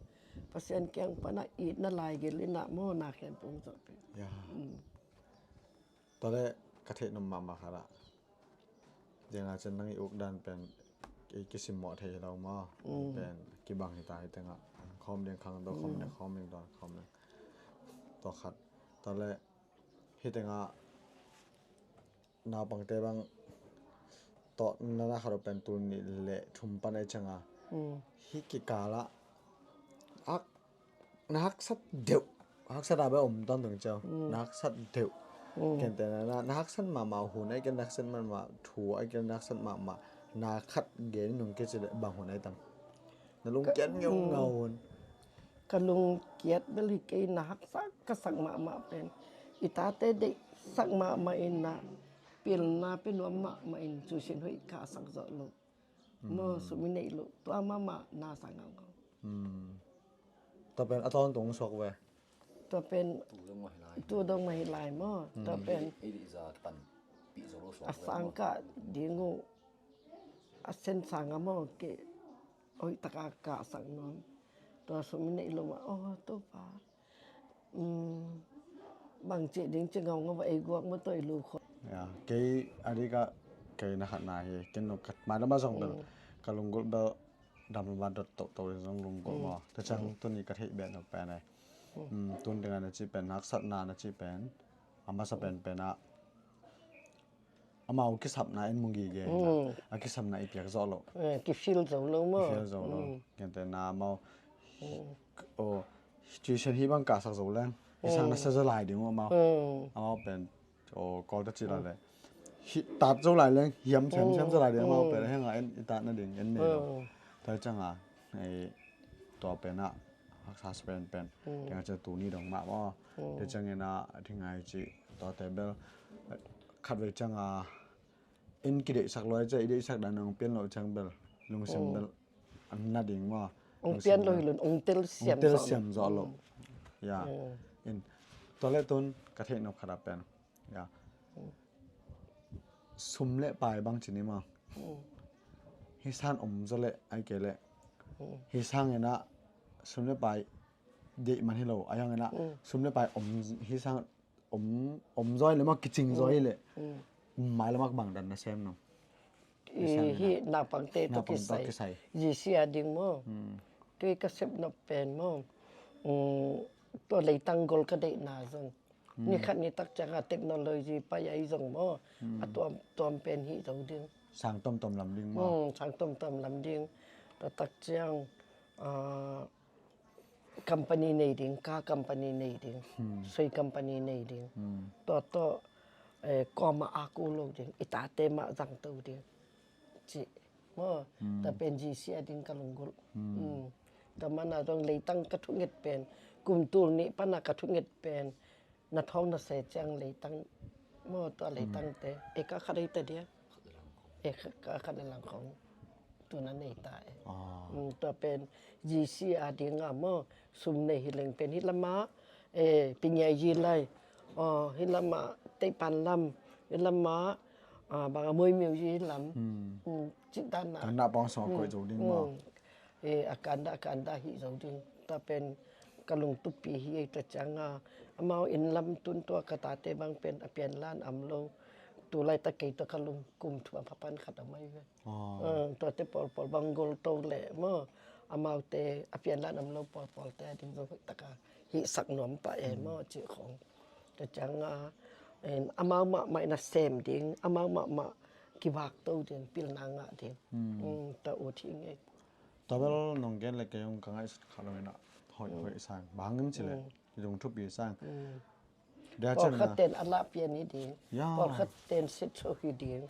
Pasian kiang pana itna laigil inah maw na khempeuh zawh pen. Tale ka theih nuam mahmah khat ah. Zianga cian nang i uk dan pen i kisimmawh thei hi lo maw? Pen kibang hi ta hi tengah. Khawm ding khang do khawm ding khawm ding don khawm ding. Tua khat. Tale hi tengah naupangte bang tawh na na khat aw pen tul nih le thum pan ai cianga. Mm. Hi kikala ak na haksat deuh. Haksat a be om tawntung ciau. Mm. Na haksat deuh. Mm. Kente na na, na haksat mahmah hun ai ken na haksat mahmah thu ai ken na haksat mahmah. Na khat gen nung ke ci le bang hun ai tam. Na lungkiat ngeu ngau hun. Ka lungkiat bel hi kei na haksa ka sak mahmah pen. I tate deihsak mahmah in na pilna pe nuam mahmah in cu sin hoih ka sak zawh lo. Maw, sum i neih loh tua mahmah na sa ngaungau. Tua pen a tawntung suak ve. Tua pen tu dong mah hi lai maw. Tua pen a sang kah ding uh a sen sang a maw ke hoih taka kah sak nuam. Tua sum i neih loh mah aw tu pa. Bang cih ding ci ngaungau va ei guak maw tawh i lu khawh. Ya, kei a dikah kei na khatna hi. Ken nung khat mai lam a zong bel ka lunggulh bel dam lam a dot tohtoh ding zong lunggulh maw. Tua ciang tuni ka theih beh nop pen ai. Tun dingah na cih pen haksatna na cih pen a masa penpen ah amau kisapna en mu gige na. A kisapna i piak zawh loh. Eh, kifil zo lo maw. Kifil zo lo. Gente na amau aw situation hi bang kahsak zo leng hi sang na sa zo lai ding uh amau. Amau pen aw kawl ta ci lai le hi tat zo lai leng hiam thiam thiam zo lai ding amau pen henga en i tat na ding en nei lo. Tua cianga tua pen ah haksa sa penpen. Tenga ciang tuni dong mah maw. Tua ciangin ah dingai ci tuate bel khatvei cianga in kideihsak luai cia i deihsak dan hong pian loh ciang bel lungsim bel an na ding maw. Hong pian lo hi lun hong tel siam zawh lo. Ya. In tua le tun ka theih nop khat a pen ya sum le pai bang ci ni maw. Hi san om zaw le ai kei le hi sang in ah sum le pai deih man hi lo ai hang in ah sum le pai om hi sang om om zaw le maw kicing zaw le mai le mak bang dan na sem no. Hi naupangte tawh kisai G C a ding maw. Tui ka sep nop pen maw. Tua leitang gol ka deihna zong ni khat ni tak cianga technology pai ai zong maw. A tuam tuam pen hi zo ding. Sang tomtom lam ding maw. Sang tomtom lam ding. Tua tak ciang company nei ding, car company nei ding, soi company nei ding. Tua tawh kawma a ku lo ding i tate mah zangto ding. Ci maw. Tua pen G C a ding ka lunggulh. Tua mana zong leitang ka thunget pen kum tul nih pana ka thunget pen na thawng na se ciang leitang maw tua leitangte e ka khat ei ta dia. E ka khat na lang khong tuna nei ta e. Tua pen G C a dinga maw sum nei hi leng pen hi lama e pingiai yi lai. Hi lama teipan lam hi lama banga muimiu yi lam. Cih dan na kan na pawng song a koih zo ding maw. E a kanda a kanda hi zo ding. Tua pen ka lungtupi hi ei ta cianga amau in lam tun tua ka tate bang pen a pian lan am lo. Tulai ta kei tua ka lung kum thum a phapan khat a mai ve. Tuate pawlpawl bang gol to le maw amaute a pian lan am lo pawlpawlte a ding zo taka hihsak nuam pah e maw cih khong. Tua cianga amau mahmah in a sem ding amau mahmah kivak to ding pilna ngah ding. Tua ut hi ngei. Tua bel nong gen le kei hong ka ngaihsut kha lo in a hoih hoih sang bang hangin ci le i dung thupi sang. Pawlkhat ten a lah pian hi ding. Pawlkhat ten sit so hi ding.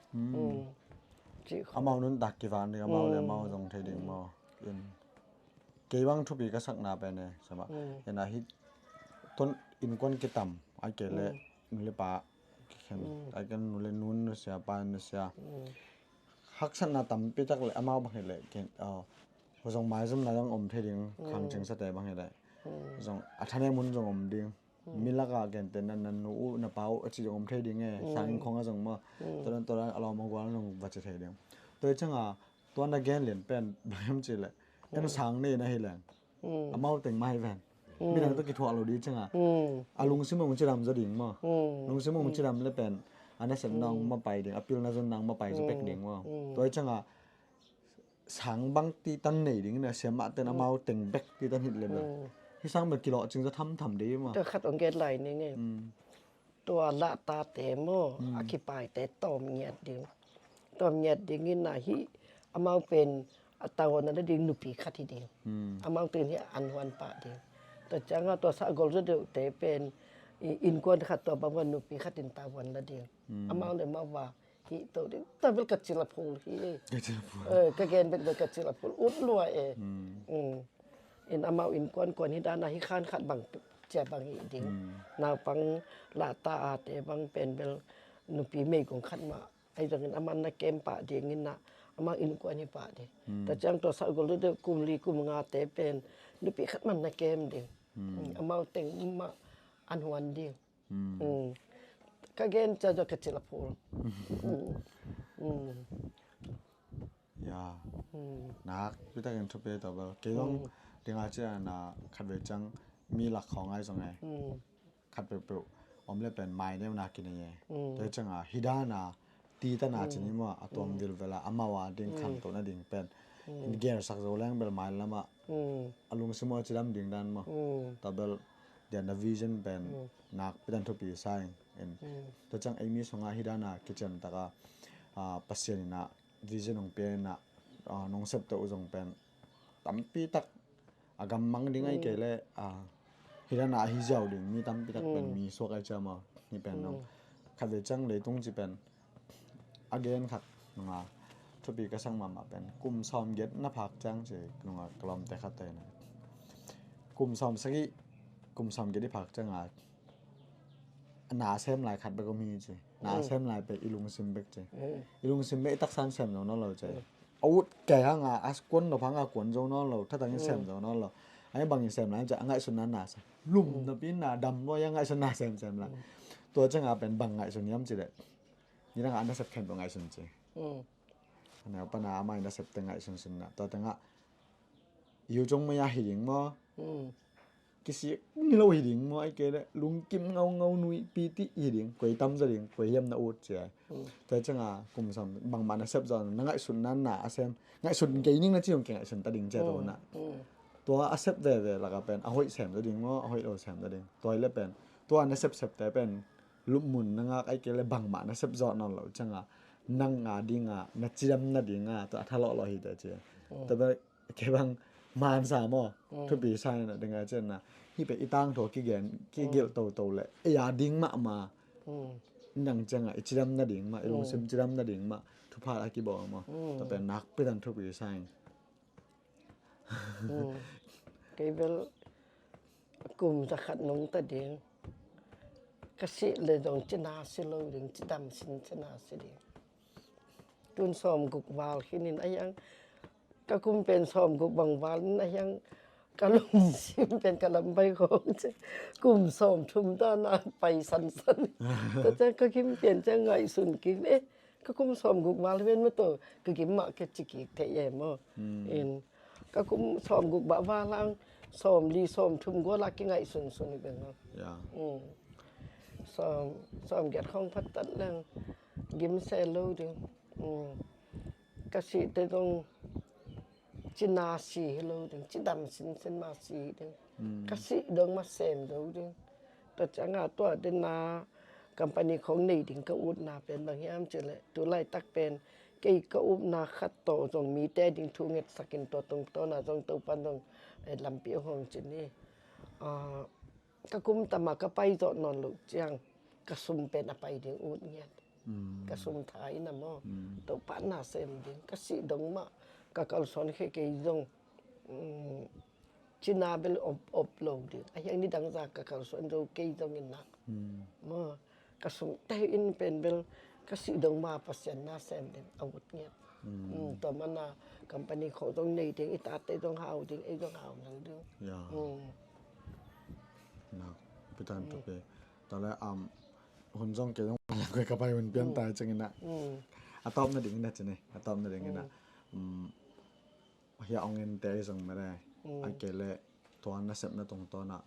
Amau nuntak kivak ding amau le amau zong thei ding maw. Kei bang thupi ka sakna pen e sama ena hi ton innkuan kitam ai kei le nu le pa kikhen ai kei nu le nun nusia pa nusia haksatna tampi tak le amau bang hi le ken aw zong maizumna zong om thei ding khang cingsate bang hi le zong a thanem hun zong om ding. Milaka kente na na nu uh na pa uh a ci zong om thei ding e sang in khong a zong maw. Todan todan a lawm a gual zong va ci thei ding. Tua i cianga tua na gen lian pen bang hiam ci le en sang nei na hi leng amau teng mai ven. Midang tawh kithuah lo ding cianga a lungsim hong cidam zaw ding maw. Lungsim hong cidam le pen a nasepna hong mapai ding a pilna zonna hong mapai zaw pek ding maw. Tua i cianga sang bang ti tan nei ding na siamah ten amau teng bek ti tan hit le bel hi sang bel kilawh cing zaw thamtham ding maw. Tua khat hong gen lai ning e. Tua lahtate maw a kipaite tawm ngiat ding. Tua ngiat dingin ah hih amau pen a tavuan a la ding nupi khat hi ding. Amau pen hih an huan pah ding. Tua ciangah tua sah gol zaw deuhte pen innkuan khat tua bang huan nupi khat in tavuan la ding. Amau le amau va hih to ding. Tua bel ka cil a phul hi. Ka cil a phul. Ka gen bek bel ka cil a phul ut lua e. In amau innkuan kuan hi dan a hih khan khat bang cia bang hi ding. Naupang lahta ate bang pen bel nupi meigong khat mah. Ahi zongin amau na kem pah dingin ah amau innkuan hi pah ding. Tua ciang tua sah gol deuh kum li kum ngate pen nupi khat mah na kem ding. Amau teng mah an huan ding. Ka gen cia zaw ka cil a phul. Ya. Nakpi takin thupi tawh bel kei zong dinga cian a khatvei ciang mi lak khawng ahi zong e. Khat peuhpeuh om le pen maineu na kinei e. Tua hi cianga hih dana ti tana cin hi maw a tuam vilvela amau a ding khangto nading pen in gelsak zo leng bel mailamah a lungsim uh a cidam ding dan maw. Tua bel dian na vision pen nakpi tan thupi sa in. Tua ciang ei mi sungah hih dana kician taka Pasian inah vision hong pia inah nong septo uh zong pen tampi tak a gammang ding ahi kei leh hih dana ahi ziau ding mi tampi tak pen mi suak ahi ciam aw. Hih pen nong khatvei ciang leitung ci pen a gen khat nunga thupi ka sak mahmah pen kum sawm giat na phak ciang ci nunga ka lawmte khat tei na kum sawm sagih kum sawm giat i phak cianga na sem lai khat bek om hi ci. Na sem lai pek i lungsim bek ci. I lungsim bek i taksan sem zo nawn lo ci. A ut kei hanga a kuan nop hanga kuan zo nawn lo thatangin sem zo nawn lo. Ai bangin sem lai ci a ngaihsutna na sem lum napi na dam lua a ngaihsutna sem sem lai. Tua cianga pen bang ngaihsun hiam ci leh nidanga a nasep khempeuh ngaihsun ci. A neu pana amah i nasepte ngaihsunsunna tua tengah Yu cung mai a hi ding maw? Kisik ni lo hi ding maw? Ai kei le lungkim ngaungau nui piti hi ding koi tamza ding koi hiam na ut cia. Tua cianga kum sawm bangmah na sep zaw na ngaihsutna na a sem ngaihsun kei ning na ci hong kei ngaihsun ta ding cia tawna. Tua a sep veve laka pen a hoih sem ta ding maw? A hoih lo sem ta ding tua hi le pen tua na sepsepte pen lupmun na ngak ai kei le bangmah na sep zawh nawn lo cianga nang a dinga na cidam nadinga tua a thalawhlawh hi ta cia. Tua pen kei bang mansa maw thupi sa ina dinga cianna hih pe i tangthaw kigen kigelh toto le ei a ding mahmah nang cianga i cidam nading mah i lungsim cidam nading mah thupha a kibawl maw. Tua pen nakpi tan thupi sa in. Kei bel kum zakhat nungta ding ka sih le zong cina si lo ding cidam sin cina si ding. Tun sawm guk val khinin a hiang ka kum pen sawm guk bang val in a hiang ka lungsim pen ka lambai khawng ci kum sawm thum dana pai sansan. Ka ciang ka kim pian ciang ngaihsun kim eh ka kum sawm guk val ven maw taw ka kim mah ka ci kik thei eh maw. In ka kum sawm guk bah val ang sawm li sawm thum gual a kingaihsunsun i beng maw. Sawm sawm giat khawng phattat leng gim se lo ding. Ka sihte zong cina si hi lo ding cidam sinsin ma si hi ding. Ka sih dong ma sem zo ding. Tua cianga tua dena company khong nei ding ka utna pen bang hiam cileh tulaitak pen kei ka upna khat tawh zong mite ding thu ngetsakin tua tungtawna zong Topan zong lampi a hong cin hi. Ka kum tama ka pai zawh nawn loh ciang ka sum pen a pai ding ut ngiat. Ka sum tha in a maw Topa na sem ding ka sih dong mah ka kalsuan khe kei zong cina bel op op lo ding a hiang nidang za ka kalsuan zo kei zong in na maw ka sum te in pen bel ka sih dong mah Pasian na sem ding a ut ngiat. Tua mana company khawh zong nei ding i tate zong hau ding ei zong hau nang ding. Nak pitan tupi tale am hun zong kei zong palak koi ka pai hun pian tai cengina a tawp na dingina cine a tawp na dingina hia ong in te zong mare a kei le tua na sepna tungtawna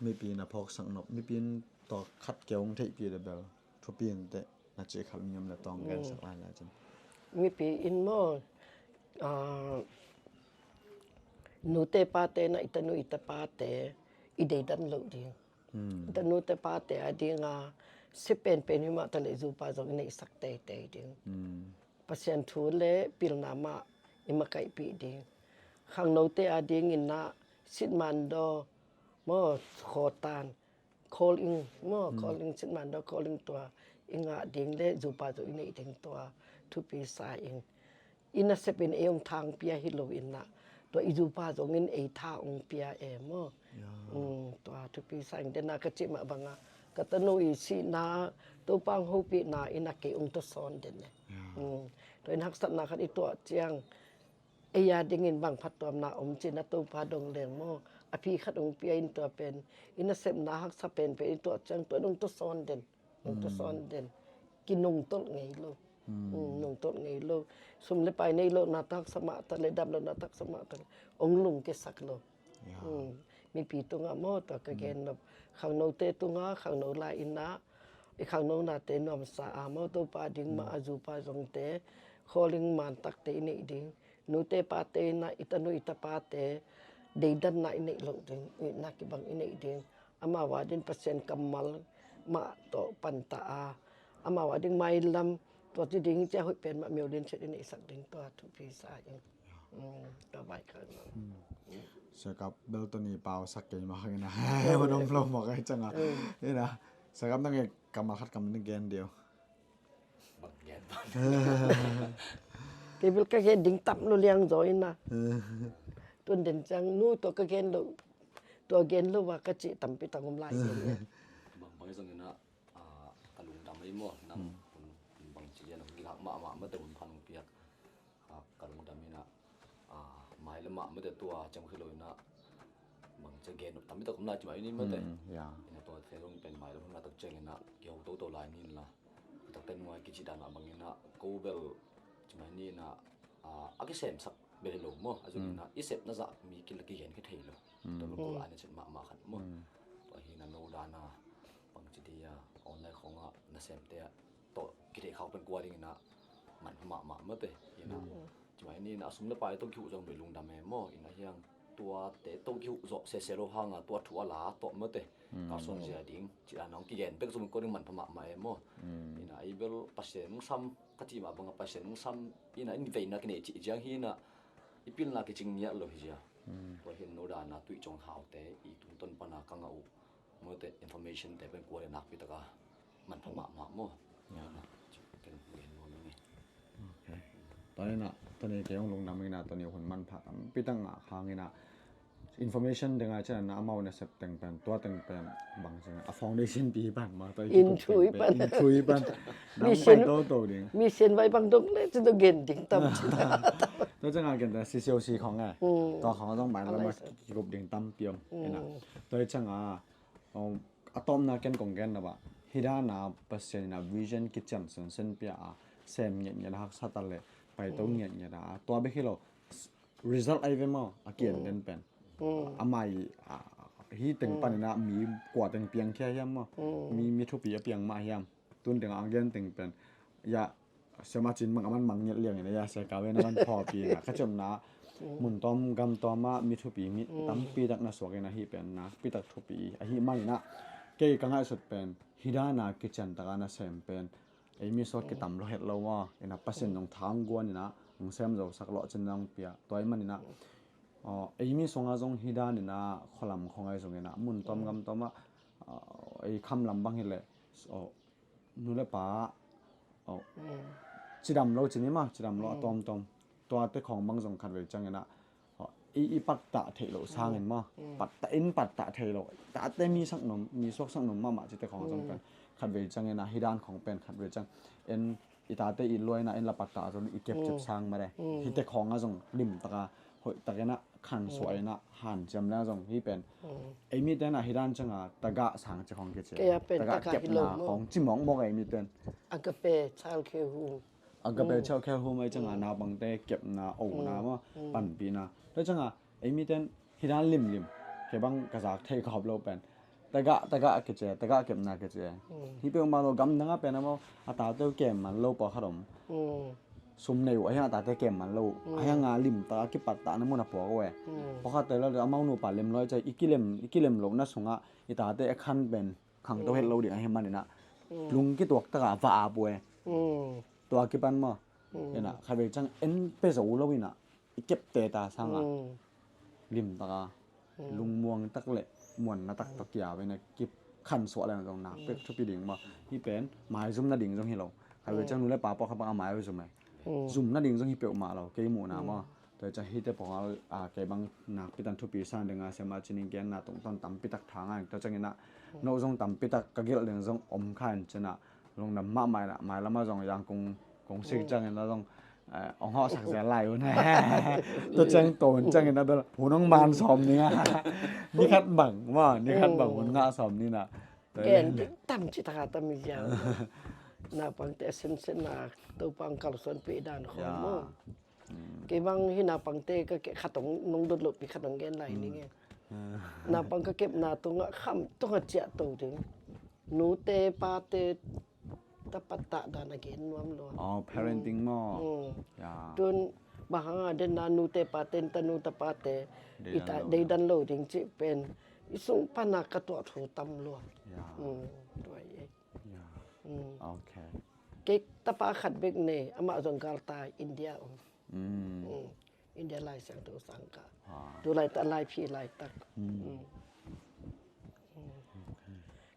mipi na phawksak nop mipi in tua khat kei ong theihpi le bel thupi in te na cih khat niam le tawng gensak lai lai cin. Mipi in maw nute pate na i tanu i tapate i deidan loh ding. I tanute pate a dinga si penpen hi mah ta le zupa zong i neihsak teitei ding. Pasian thu le pilna mah i makaihpih ding. Khangnote a dingin ah sitmandaw maw, khawtan, calling maw, calling, sitmandaw calling tua i ngah ding le zupa zong i neih ding tua thupi sa ing. I nasep in ei hong thangpia hi lo in ah, tua i zupa zongin ei tha hong pia e maw. Tua thupi sa ing. Dena ka cih mah banga ka tanu i sihna Topa hong hopihna in ah kei hong tawsawn den e. Tua in haksatna khat i tuah ciang ei a dingin bang phattuamna om cih na Topa dong leng maw, a phi khat hong pia in tua pen i nasepna haksa penpen i tuah ciang tua in hong tawsawn den. Nong tawsawn den. Kinongtolh ngei lo. Nongtolh ngei lo. Sum le pai nei lohna taksa mah ta le, dam lohna taksa mah ta le, hong lungkiasak lo. Mipi tungah maw, tua ka gen nop. Khangnote tungah, khangno lai in ah i khangnonate nuamsa a maw, Topa ding mah a zupa zongte, calling mantakte i neih ding. Nute pate in ah i tanu i tapate deidanna i neih loh ding, itna kibang i neih ding. Amau a din Pasian kammal mah tawh panta a, amau a ding mailam tua ci ding cia hoih pen mah miolin set i neihsak ding tua thupi sa ing. Tua bai kha. Sekap bel tuni pau sak kei mah khang ina. Hudom lo mah kai canga. Ina sekap nang e kammal khat kam ni gen deuh. Kei bel ka gen ding tam lo liang zaw ina. Tun den ciang nu tua ka gen lo, tua gen lo va ka cih tampi tak om lai. Bang bang zong ina, ka lungdam ei maw, nang bang ci lian gilak mahmah mate hun phan piak. Ka lungdam ina, mai le mah mate tua ciang khi lo ina, bang ci gen tampi tak om lai ci mai ni mate. Ina tua te zong pen mai le hun la tak ciang ina kiho toto lai ni la. Takte nunga kici dan a bangin ah ko bel cimai ni na a kisemsak bel hi lo maw, a zong ina i sepna zah mi kila kigen kithei lo. Tua bel ko la ni chet mahmah khat maw. Tua hi na no dan a bangci dia online khong a nasemte a tawh kithei khak pen kua ding ina man mahmah mate ina. Cimai ni na a sum le pai tawh kihuh zong bel lungdam e maw, ina hiang tuate tawh kihuh zawh sese lo hanga tua thu a la tawh mate. Kalsuan zia ding ci dan a hong kigen bek zong ko ding manpha mahmah e maw. Ina ei bel Pasian hong sam ka cih mah banga Pasian hong sam ina in veina kinei cih ciang hi ina i pilna kicing ngiat lo hi zia. Tua hin no dana tuih cong haute i tungton pana ka ngah uh. Mawte information te pen kua le nakpi taka manpha mahmah maw. Ken gen nuam ing e. Tuni na tuni kei hong lungdam ina tuni hun manpha tampi tak ngah hang ina information ding a cian na amau na sep teng pen tua teng pen bang cian a foundation pi pan ma tua in thui pan in thui pan. Nang mission pai to to ding. Mission vai bang dong le ci to gen ding tam ci. Tua cian a gen ta C C O C khong e. Tua khong zong bai la ma kikup ding tampi om ina. Tua cian a a tawpna ken kong gen na ba hi dana Pasian ina vision kician sensen pia a sem ngiat ngiat a haksa ta le pai to ngiat ngiat a tua bek hi lo. Result ai ve maw a kian den pen a mai hi teng pan ina mi kua teng piang khia hiam maw mi mi thupi a piang mah hiam tun teng a gen teng pen ya Siamah cin mang a man mang ngiat liangin a ya sia kau in a man phawpi na ka ciamna mun tawm gam tawm ah mi thupi mi tampi tak na suak in a hih pen nakpi tak thupi a hih man in a kei ka ngaihsut pen hi dana kician taka na sem pen ei mi suak kitam lo het lo maw in a Pasian nong thang guan in a nong sem zo sak lawh cin nong pia tua i man in a ei mi sunga zong hi dan in a khualam khawngai zong in a mun tawm gam tawm ah ei kham lam bang hi leh nu le pa cidam lo cin hi ma cidam lo a tawmtawm tuate khawng bang zong khatvei ciangin ah i i pattah theih loh sangin ma pattah in pattah thei lo tate mi sak num mi suak sak num mahmah cite khawng zong pen khatvei ciangin ah hi dan khawng pen khatvei ciang en i tate i luaina in la pattah zong i kepcep sang mare hite khawng a zong limtaka hoihtakin ah khansuah in ah hanciam leng zong hi pen ei mite in ah hi dan cianga tagah sang ci khawng kici tagah kepna khawng ci mawkmawk ei mite in. Agape Childcare Home. Agape Childcare Home ei cianga naupangte kepna ona maw panpihna tua cianga ei mite in hi dan limlim kei bang ka zak thei ka hawp lo pen tagah tagah kici tagah kepna kici hi peuhmah lo gamdang ah pen a maw a tate uh kem man lo pawlkhat om. Sum nei uh a hiang a tate kem man lo uh a hiang a limtak a kipattahna mun a puak uh e pawlkhat te lo a mau nupa lem lo i cai i kilem i kilem lohna sungah i tate a khan pen khangto het lo ding a hi man in ah lung kituak takah va ap uh e tua kipan maw Ina khatvei ciang en pia zo lo ina i kepte ta sanga limtaka lungmuang tak le muanna tak tawh kiau ina kikhansuah le zong nakpek thupi ding maw? Hih pen maizum nading zong hi lo. Khatvei ciang nu le pa pawlkhat bang a mai a zum e. Zum nading zong hi peuhmah lo kei muhna maw? Tua ciang hihte pawlkhat a kei bang nakpi tan thupi sang dinga siamah cinin genna tungtawn tampi tak thang a ing. Tua ciang ina no zong tampi tak ka gelh ding zong om kha in cina lungdam mahmah ina mailamah zong Yangon kong sik ciangin a zong ong hawhsak zel lai un. Tua ciang to un ciangin a bel hun ong man sawm ni a ni khat bang maw ni khat bang hun ngah sawm ni na. Gen ding tam ci taka tam i ziau. Naupangte a sinsinna Topa ong kalsuanpih dan khawng maw? Kei bang hih naupangte ka keh khat ong nong dot lohpi khat ong gen lai ning e. Naupang ka kepna tungah kham tungah ciah to ding. Nute pate tapattah dan a gen nuam lua. Oh, parenting maw? Tun bang hanga denna nute pate in tanu tapate deidan lo ding cih pen i sung pana ka tuah thu tam lua. Tua i ei. Okay. Kei tapa khat bek nei amah zong galta India om. India Lai Siangtho sang ka. Tu laitak lai phi laitak.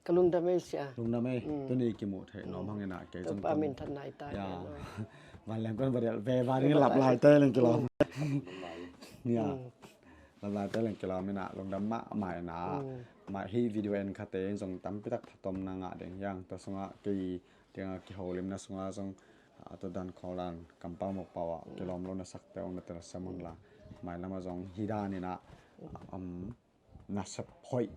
Ka lungdam ei sia. Lungdam ei. Tuni kimuh theih nuam hangin ah kei zong Topa min than nai ta. Vanleng kon vadel ve vanin lap lai te leng kilawm. Ya. Lap lai te leng kilawm ina lungdam mahmah ina. Mah hih video en khate in zong tampi tak phatawmna ngah ding hiang tua sungah kei tianga kiholimna sunga zong a tua dan khawlan kampau mawkpau ah kilawm lo na sakte ong na telsiam un la. Mailamah zong hi dan ina nasep hoih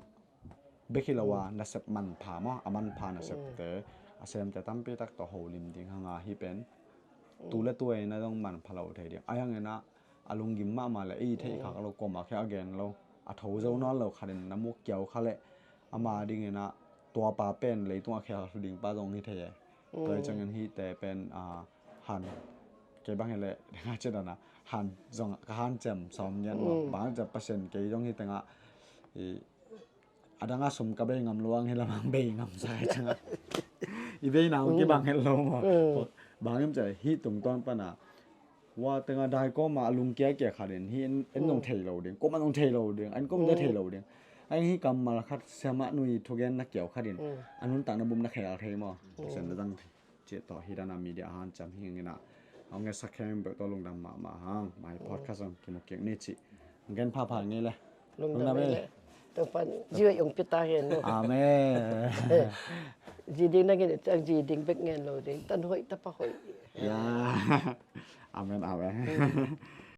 bek hi lo a nasep manpha maw a manpha nasepte a semte tampi tak tawh holim ding hanga hih pen tu le tu eina zong manpha lo thei ding a hiang ina a lunggim mahmah le ei theih khak lo kuamah khia a gen lo a tho zo nawn lo khatin na muk kiau kha le ama ding ina tuapa pen leitung a khel ding pa zong hi thei e. Tua hi ciangin hihte pen han kei bang hileh nga cedana han zong ka hanciam sawm ngiat maw bang hanciam Pasian kei zong hi tengah a danga sum ka bei ngam luang hi lamang bei ngam sa hi ciangah i bei nang kibang het lo maw? Bang im cai hih tungtawn pana wa tenga dai koma a lungkia kia khatin hi en zong thei lo ding koma zong thei lo ding an kom zong thei lo ding. An hi kammal khat siamah nui thugen na kiau khatin a nuntak na bum na khel thei maw? Sen na zang thei. Cih tawh hi dana media a hanciam hi ngina a ngetsak khem peuh tawh lungdam mahmah hang mai podcast zong kimu kik ni cih gen phapha ngei le. Lungdam ei le. Topan zioi ong pita hen lo. Amen. Zi ding na ngin ciang zi ding bek ngen lo ding tan hoih tapa hoih. Ya. Amen amen.